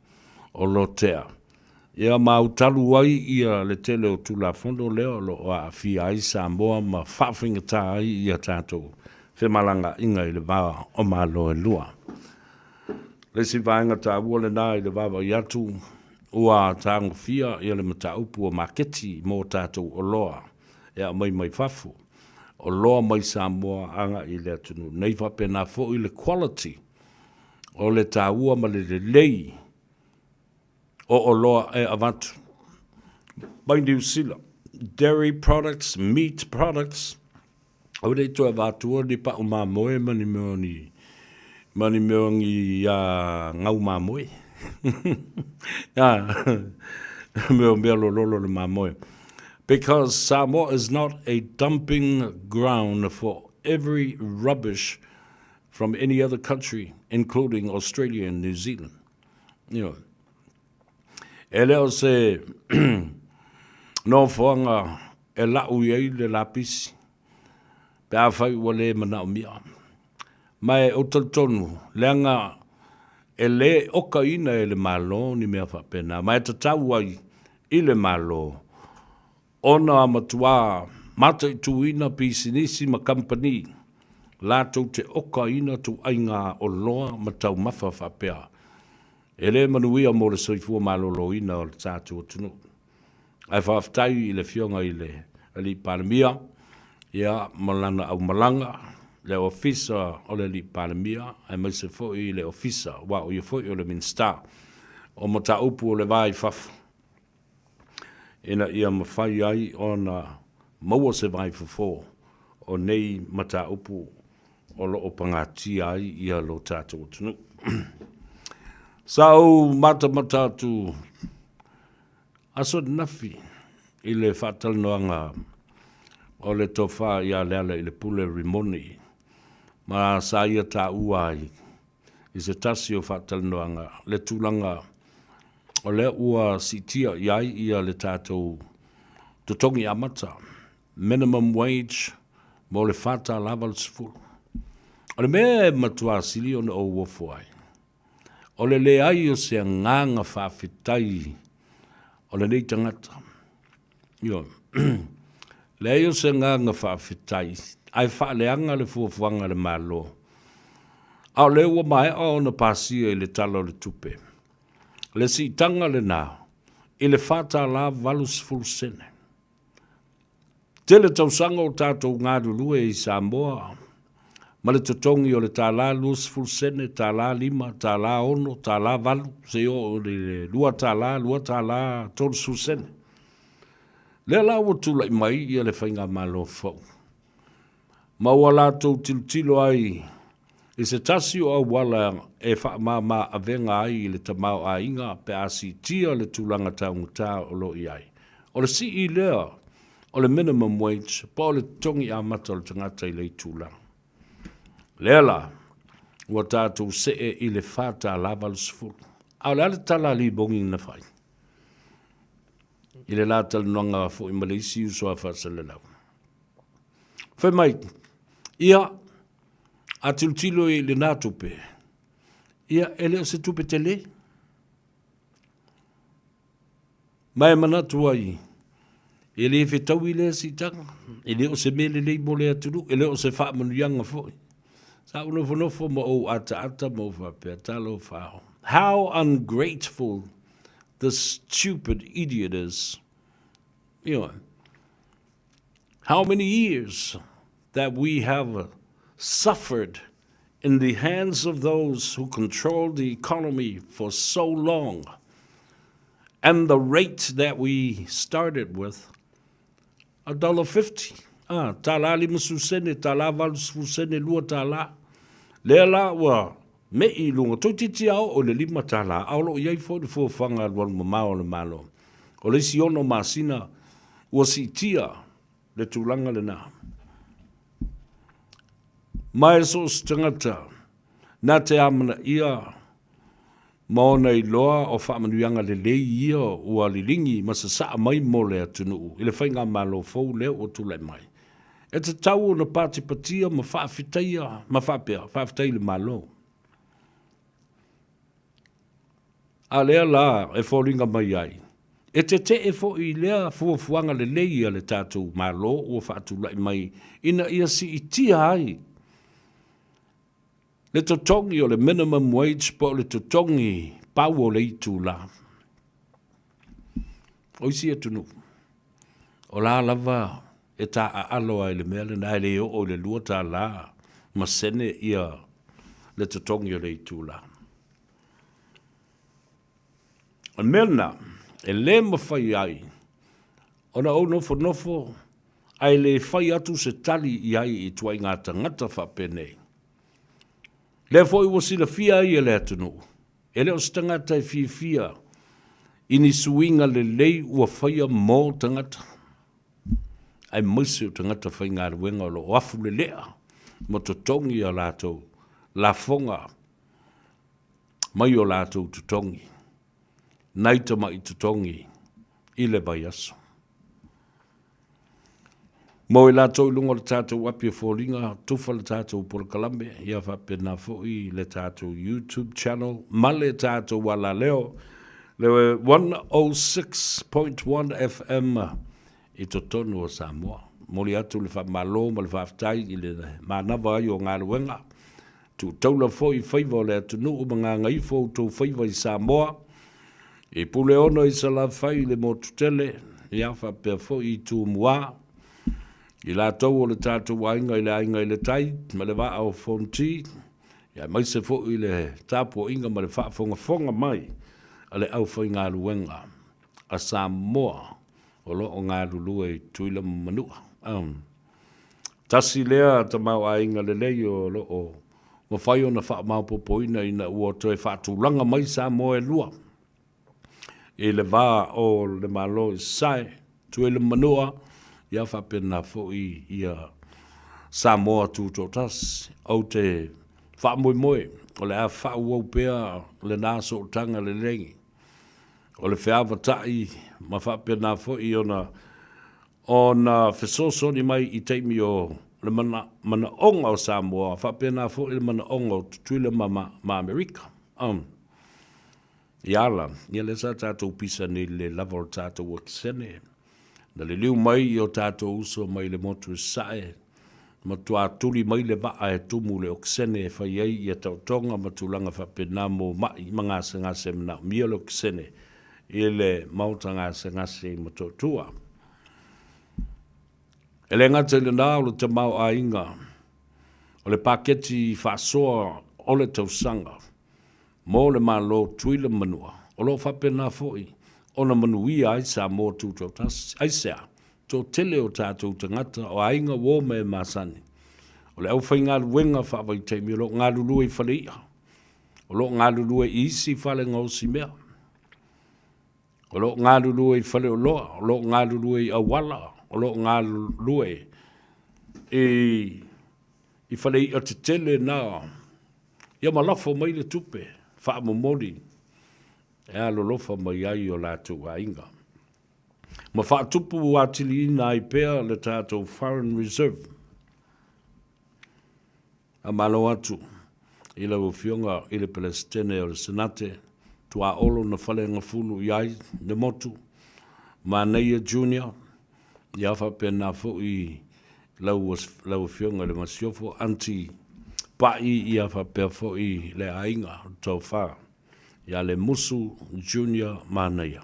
o lotea. Ia ma autalu ai ia le tele o Tulafono lea o lo o aafia ai Samoa ma faafaigata ai ia tatou femalagaaiga i le va o Malo e lua. Le isi vaega taua lena i le vaavaai atu ua tagofia ia le mataupu o maketi mo tatou oloa e aumai mai fafo, oloa mai Samoa agai i le atunuu nei faapena foi le quality o le taua ma le lelei o oloa e avatu mai Niu Sila, dairy products, meat products, Aua ne i toe avatua ni pau mamoe ma ni mea o ni, ma ni mea o ni gau mamoe. Mea o mea lololo le mamoe. Because Samoa is not a dumping ground for every rubbish from any other country, including Australia and New Zealand. You know. E le o se nofoaga e lau i ai le lapisi pe afai ua le manaomia. Ma e ou talitonu, leaga e le okaina e le Malo ni mea faapena, ma e tatau ai i le Malo ona matua mataituina pisinisi ma kamupani latou te okaina ituaiga oloa ma taumafa faapea. E le manuia mo le soifua maloloina o le tatou atunuu. Ae faafetai i le Afioga i le Alii Palemia, ia, ma lana aumalaga, le Ofisa o le Alii Palemia, aemaise foi le Ofisa, aua o ia foi o le Minisita o Mataupu o le Va i Fafo, ina ia mafai ai ona maua se vaifofo o nei mataupu o lo o pagatia ai ia lo tatou atunuu. Sa ou matamata atu aso ananafi i le faatalanoaga o le Tofa ia Lealailepule Rimoni ma sa ia taua ai i se tasi o faatalanoaga le tulaga o lea ua siitia i ai ia le tatou totogi amata, minimum wage, mo le $4.80. O le mea e matua sili ona ou ofo ai, o le leai o se agaga faafetai o lenei tagata. Ioe. Leai o se agaga faafetai, ae faaleaga le fuafuaga a le Malo. A o lea ua maea ona pasia i le Tala o le Tupe le siitaga lena i le $4.80. Tele tausaga o tatou galulue i Samoa ma le totogi o le tala 20 sene, tala 5, tala 6, tala 8, seia oo i le $2, $2 30 sene. Lea la ua tulai mai ia le faigamalo fou ma ua latou tilotilo ai i se tasi o auala e faamama avega ai i le tamaoaiga pe a siitia le tulaga taugata o lo o i ai. O le sii lea o le minimum wage po o le totogi amata o le tagata i lea itula. Lea la, ua tatou see i le $4.80. A o le a le tala a Liboni na fai? I le la talanoaga foi ma le isi uso a faasalalau. Fai mai, ia, a tilotilo i lena tupe, ia, e le o se tupe tele. Ma e manatu ai, e le fetaui lea siitaga, e le o se mea lelei mo le atunuu, e le o se faamanuiaga foi. Sa ou nofonofo ma ou ataata ma ou faapea, talofa, how ungrateful this stupid idiot is. Ioe. How many years that we have suffered in the hands of those who controlled the economy for so long and the rate that we started with, $1.50, ah, tālā 50 sene, tālā 80 sene, lua tālā. Lea la ua me'i i luga, toeitiiti a oo i le $5, a o lo o i ai foi le fuafuaga alualu mamao a le Malo. O le isi ono masina ua siitia le tulaga lena. Ma e so o se tagata na te amanaia ma ona iloa o faamanuiaga lelei ia ua liligi ma sasaa mai mo le atunuu i le faigamalo fou lea ua tulai mai. E tatau ona patipatia ma faafetaia ma faapea, faafetai i le Malo. A lea la e foliga mai ai, e tetee foi i lea fuafuaga lelei a le tatou Malo ua faatulai mai ina ia siitia ai le totogi o le minimum wage po o le totogi pau o le itula. O isi atunuu, o la lava e taaalo ai i le mea lena e le oo i le $2 ma sene ia le totogi o le itula. O le mea lena, e le mafai ai ona ou nofonofo ae le fai atu se tali i ai i ituaiga tagata faapenei. Lea foi ua silafia ai e le atunuu, e le o se tagata e fiafia i ni suiga lelei ua faia mo tagata, aemaise o tagata faigaluega o lo o afu lelea ma totogi a latou lafoga mai o latou totogi, nai tamai totogi i le vaiaso. Mo i latou i luga o le tatou api o foliga, tufa le tatou polokalame, ia faapena foi le tatou YouTube channel ma le tatou alaleo, le 106.1 FM i totonu o Samoa. Momoli atu le faamalo ma le faafetai i le manava ai o galuega. Tuutaula foi faiva o le atunuu ma gagaifo outou faiva i Samoa, i Puleono i Salafai i le motu tele, ia faapea foi i Tumua, i latou o le tatou aiga i le Aiga i le Tai ma le Vaa o Fonoti, ia aemaise foi le tapuaiga ma le faafogafoga mai a le aufaigaluega a Samoa o lo o galulue i Tutuila ma Manua. Tasi lea tamaoaiga lelei o lo o mafai ona faamaopoopoina ina ua toe faatulaga mai Samoa e lua i le va o le Malo i Sasae, Tutuila ma Manua, ia faapena foi ia Samoa Tutoatasi. Ou te faamoemoe o le a faaauau pea lena sootaga lelei o le feavatai ma faapena foi ona ona fesoasoani mai i taimi o le manaoga o Samoa, faapena foi le manaoga o Tutuila ma, ma, ma Amerika. Um, ia ala, ia lea sa tatou pisa nei le lava o le tatou okesene. Na liliu mai i o tatou uso mai le motu i Sasae, matua tuli mai le vaa e tumu le okesene e fai ai ia taotoga ma tulaga faapena mo ma'i ma gasegase manaomia le okesene i le maota gasegase i Motootua. E le gata i lena o le tamaoaiga o le paketi faasoa o le tausaga mo le Malo Tutuila ma Manua, o lo o faapena foi ona manuia ai Samoa Tutoatasi. Aisea? Toatele o tatou tagata o aiga uo ma e masani, o le aufaigaluega faavaitaimi o lo o galulue i fale i'a, o lo o galulue i isi fale gaosi mea, o lo o galulue i faleoloa, o lo o galulue i auala, o lo o galulue i, i fale i'a tetele na, ia ma lafo mai le tupe faamomoli e alolofa mai ai o latou aiga. Ma faatupu atiliina ai pea le tatou foreign reserve. Faamalo atu i lau Afioga i le Peresetene o le Senate, Tuaolo na faleagafulu i ai le motu, Manaia Junior, ia faapena foi lau, lau Afioga i le Masiofo, Aunty Pa'i, ia faapea foi le aiga, le tofa ia Lemusu Junior Manaia.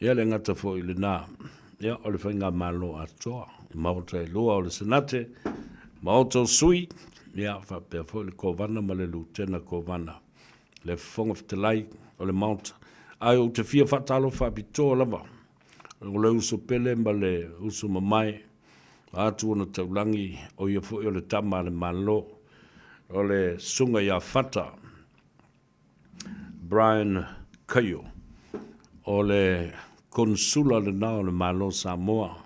Ia le gata foi i lena, ia o le faigamalo atoa i Maota e lua o le Senate, Maota o Sui, ia faapea foi le Kovana ma le Lutena Kovana, le Fofoga Fetalai o le Maota. Ae ou te fia faatalofa faapitoa lava o le uso pele ma le uso mamae atu ona taulagi, o ia foi o le tama a le Malo, o le Susuga ia Fata Brian Kaio, o le Konesula lena o le Malo o Samoa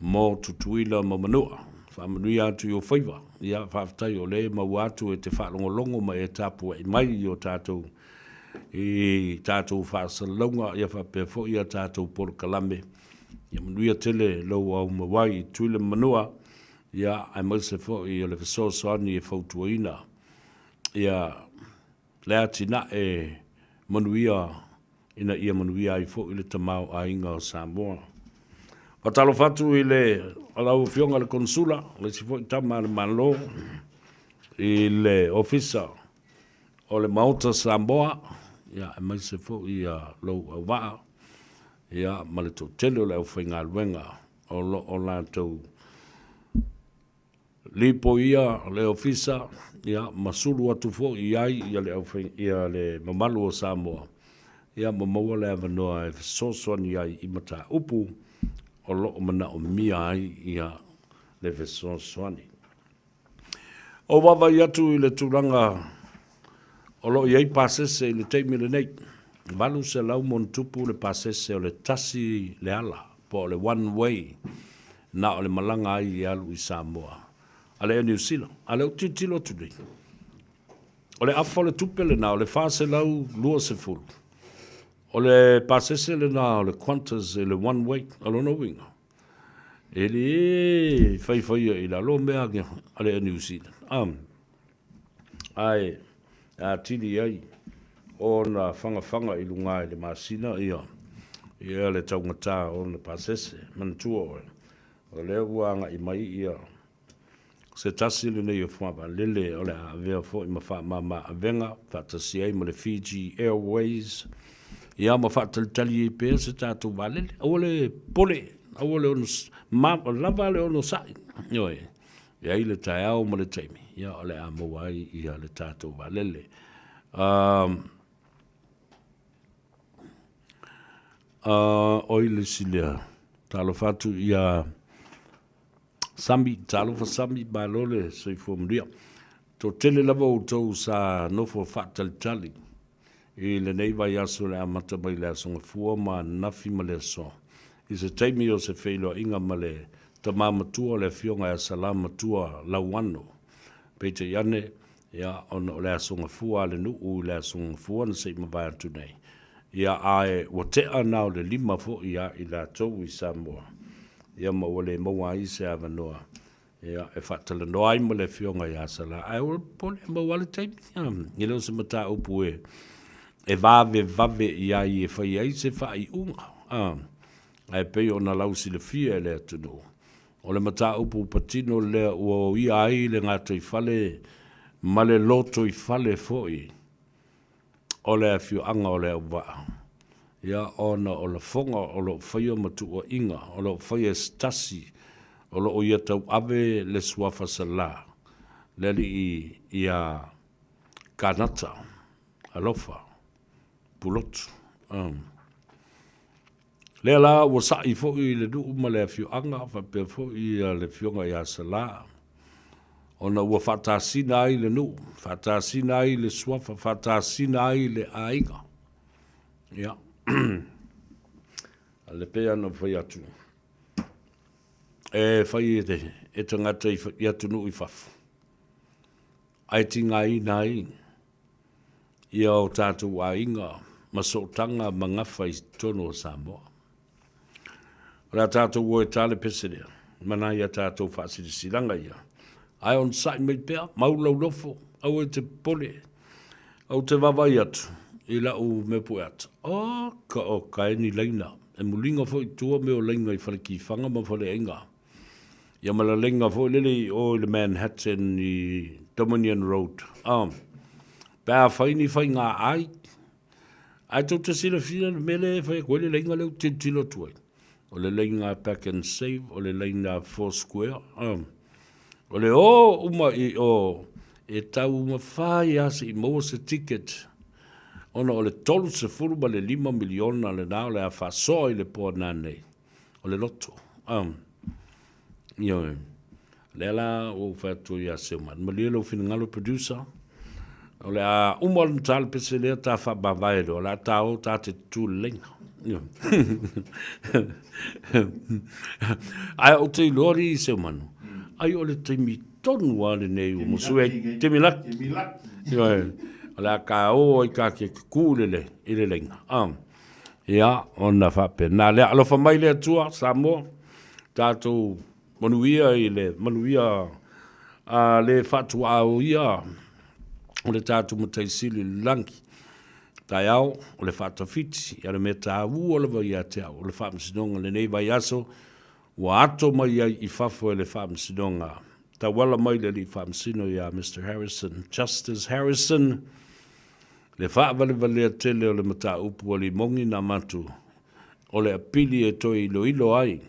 mo Tutuila ma Manua. Faamanuia atu i ou faiva. Ia, faafetai o lea e maua atu e te faalogologo ma e tapuai mai i o tatou i tatou faasalalauga ia faapea foi ia tatou polokalame. Ia manuia tele lou aumauai i Tutuila ma Manua, ia aemaise foi o le fesoasoani e fautuaina ia le atinae manuia ina ia manuia ai foi le tamaoaiga o Samoa. Faatalofa atu i le lau Afioga i le Konesula, le isi foi tama a le Malo i le Ofisa o le Maota Samoa, ia aemaise foi ia lou auvaa ia ma le toatele o le aufaigaluega o lo o latou Lipoia le Ofisa, ia, ma sulu atu foi i ai ia le aufai, ia le mamalu o Samoa, ia, ma maua le avanoa e fesoasoani ai i mataupu o lo o manaomia ai ia le fesoasoani. Ou vaavaai atu i le tulaga o lo o i ai pasese i le taimi lenei, 800 le pasese o le tasi le ala, po o le one way, na o le malaga ai e alu i Samoa a le Air New Zealand. A lea ou te tilotilo atu nei, o le afa o le tupe lena o le 420, o le pasese lena o le Qantas i le one way, o lona uiga, e le faifaia i lalo mea a le Air New Zealand. Um, ae atili ai ona fagafaga i luga i le masina ia ia le taugata o ona pasese. Manatua oe, o lea ua agai mai ia Se tasi lenei o fogavaalele o le a avea foi ma faamama avega faatasi ai ma le Fiji Airways, ia ma faatalitali ai pea se tatou vaalele. Aua le pole, aua le ono, ma, lava le onosai, ioe, e ai le taeao ma le taimi, ia o le a maua ai ia le tatou vaalele. Oi le isi lea, talofa atu ia Sami, talofa Sami, malo le soifua manuia. Toatele lava outou sa nofo faatalitali i lenei vaiaso le amata mai le Aso Gafua ma ananafi ma le aso. I se taimi o se feiloaiga ma le tama matua o le afioga ia Salā Matua Lauano. Peitai ane, ia, ona o le Aso Gafua a le nuu i le Aso Gafua na se i mavae atu nei. Ia, ae ua tea na o le 5 foi ia i latou i Samoa. Ia ma ua le maua ai se avanoa ia e faatalanoa ai ma le afioga ia Salā. Ae ua pole e maua le taimi. Ia, e le o se mataupu e e vavevave i ai e fai ai se faaiuga. Ae pei ona lausilafia e le atunuu, o le mataupu patino lea ua oia ai le gataifale ma le lotoifale foi o le afioaga o Leauvaa, ia, ona o lafoga o lo o faia ma tuuaiga o lo o faia e se tasi o lo o ia tauave le suafa Salā, le alii ia Kanata Alofa Pulotu. Lea la ua sa'i foi le nuu ma le afioaga faapea foi le afioga ia Salā, ona ua faatasina ai le nuu, faatasina ai le suafa, faatasina ai le aiga. Ia, a le pei ona fai atu, e fai e tagata i atunuu i fafo, ae tigaina ai ia o tatou aiga ma sootaga ma gafa i totonu o Samoa. O le a tatou o e ta le pese lea, ma nai a tatou faasilasilaga ia. Ae onosai mai pea, mau lau lofo, aua e te popole. Ou te vaavaai atu i lau mea pueata, o ka o ka e ni laina, e muliga foi i tua mea o laina i Falekifaga ma Faleaiga. Ia ma le laina foi lele i o i le Manhattan i Dominion Road. Pe a fai ni faiga ai, ae tou te silafia le mea lea e fai atu ai le laina lea ou te tilotilo atu ai. O le laina Pack and Save, o le laina Four Square. O le o uma i o, e taumafai lava se i maua se ticket, ona o le $35 miliona lena o le a faasoa i le po a nanei. O le loto. Ioe. Lea la ua ou fai atu ia Seumanu, malie lou finagalo producer, o le a uma le ta le pese lea ta faamavae loa, o le a ta o ta te tutū i le laina. Ae ou te iloa alii Seumanu, ai o le taimi tonu lava lenei ua musu ai, taimi laki. Ioe, o le a ta o ai ta te tutū i le laina. Ia, ona faapena lea. Alofa mai le Atua, Samoa, tatou manuia i le manuia a le faatuaoia o le tatou Matai Sili i le lagi. Taeao o le faatafiti, ia le mea taua lava ia te au, o le faamasinoga lenei vaiaso ua ato mai ai i fafo e le faamasinoga tauala mai le alii faamasino ia Mister Harrison, Justice Harrison, Le faavalevalea tele o le mataupu a Limogi na matu o le apili e toe iloilo ai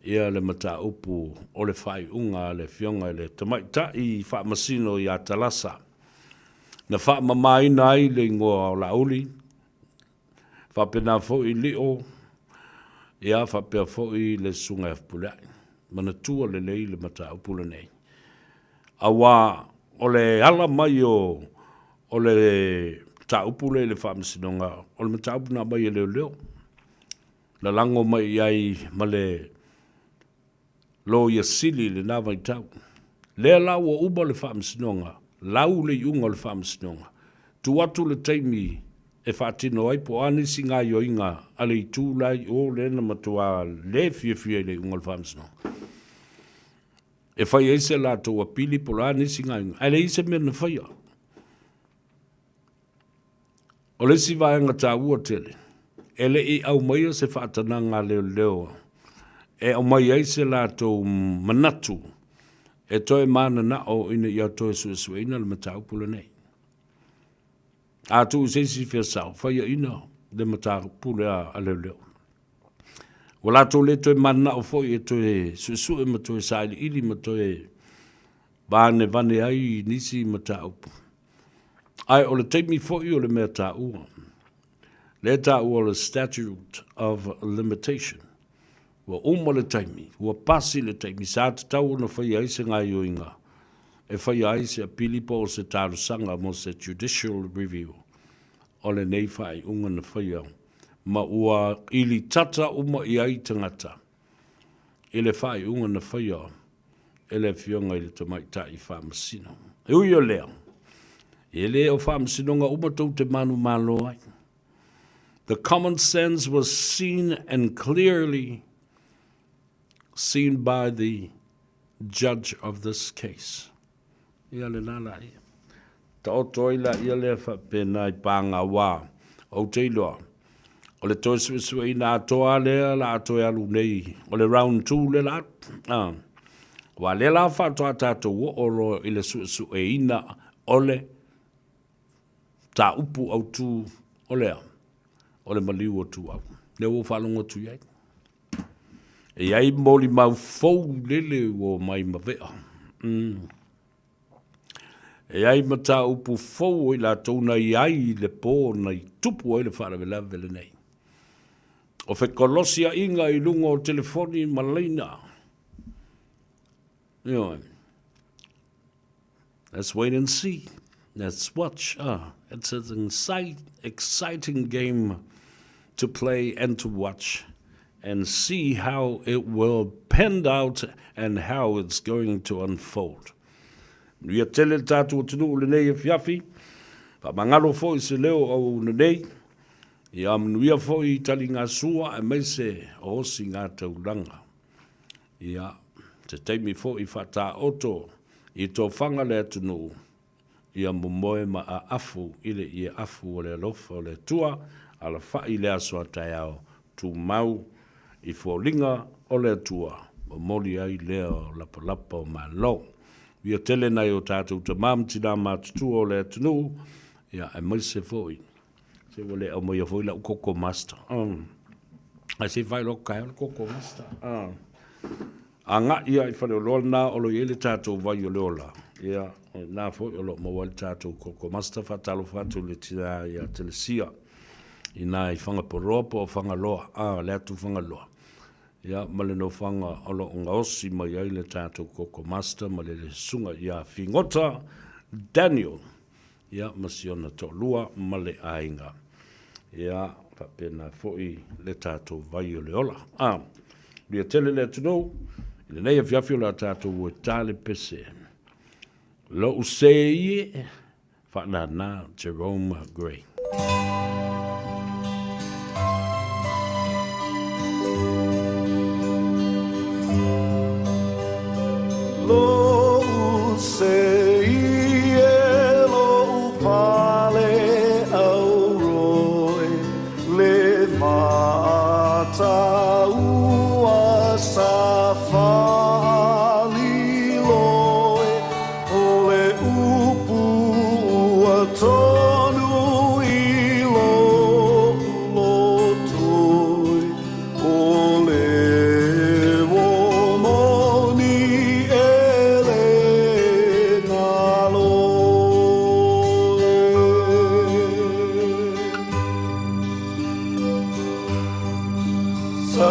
ia le mataupu o le faaiuga a le Afioga i le Tamaitai Faamasino ia Talasa na faamamaina ai le igoa o Laauli, faapena foi Lio, ia faapea foi le Susuga ia Fepuleai. Manatua lelei le mataupu lenei, aua o le ala mai o O le mataupu lea i le Faamasinoga, o le mataupu na aumai e leoleo. Lalago mai i ai ma le Loia Sili i lena vaitau. Lea la ua uma le Faamasinoga, lau le iuga o le Faamasinoga, tuu atu le taimi e faatino ai po o a nisi gaoioiga a le itu la i o lea na matua le fiafia i le iuga o le Faamasinoga. E fai ai se latou apili po o le a nisi gaoioiga, ae leai se mea na faia. O le isi vaega taua tele, e le i aumaia se faatanaga a leoleo e aumai ai se latou manatu e toe mananao ina ia toe suesueina le mataupu lenei. A tuu i se isi fia sao, faiaina le mataupu lea a leoleo. Ua latou le toe mananao foi e toe suesue ma toe sailiili ma toe vanevane ai i nisi mataupu. Ae o le taimi foi o le mea taua, lea taua o le statute of limitation. Ua uma le taimi, ua pasi le taimi sa tatau ona faia ai se gaoioiga e faia ai se apili po o se talosaga mo se judicial review o lenei faaiuga na faia ma ua ilitata uma i ai tagata i le faaiuga na faia e le Afioga i le Tamaitai Faamasino. E ui o lea, e le o faamasinoga uma tou te manumalo ai. The common sense was seen and clearly seen by the judge of this case. Ia lena la ia. Taoto ai la ia lea faapena i pāga wā. Ou te iloa, o le toe suesueina atoa lea la a toe alu nei, o le round 2 le la. Ah. Wa lea la faatoa tātou oo loa i le suesueina o le mataupu autu o le a? O le maliu o Tuau. Lea ua ou faalogo atu i ai. E i ai molimau fou lele ua omai ma vea. Mm. E i ai mataupu fou o i latou na i ai i le pō na i tupu ai le faalavelave lenei. O fekolosiaʻiga i luga o telefoni ma laina. Ioe. Let's wait and see. Let's watch. Ah, it's an excite, exciting game to play and to watch and see how it will panned out and how it's going to unfold. Manuia tele le tātou atunuu lenei afiafi. Faamagalo foi se leo o auauna nei. Ia manuia foi i taligasua aemaise o osi ngā taulaga. Ia, se taimi foi faataoto i tofaga le atunuu, ia momoe ma aafu i le ieafu o le alofa o le Atua, alafai i le aso a taeao, tumau i foliga o le Atua, momoli ai lea o lapalapa o Malo. Ia tele nai o tatou tama ma tina matutua o le atunuu, ia aemaise foi Se ua le aumaia foi lau koko master. Um. Ae se i fai loa kae o le koko master. Uh. Agai ia i Faleoloa lena o lo i ai le tatou vai o le ola. Ia, o lena foi o lo o maua ai le tatou koko master. Faatalofa atu i le tina ia Telesia i na i Whangaporoa po o Whangaloa, ah, le atu Whangaloa. Ia, ma le nofoaga o lo o gaosi mai ai le tatou koko master ma le susuga ia Figota Daniel. Ia, ma si ona toalua ma le aiga. Ia, faapena foi le tatou vai o le ola. A, lia tele le atunuu, i lenei afiafi o le a tatou o e ta le pese. Lo'u se ie, faanānā Jerome Gray.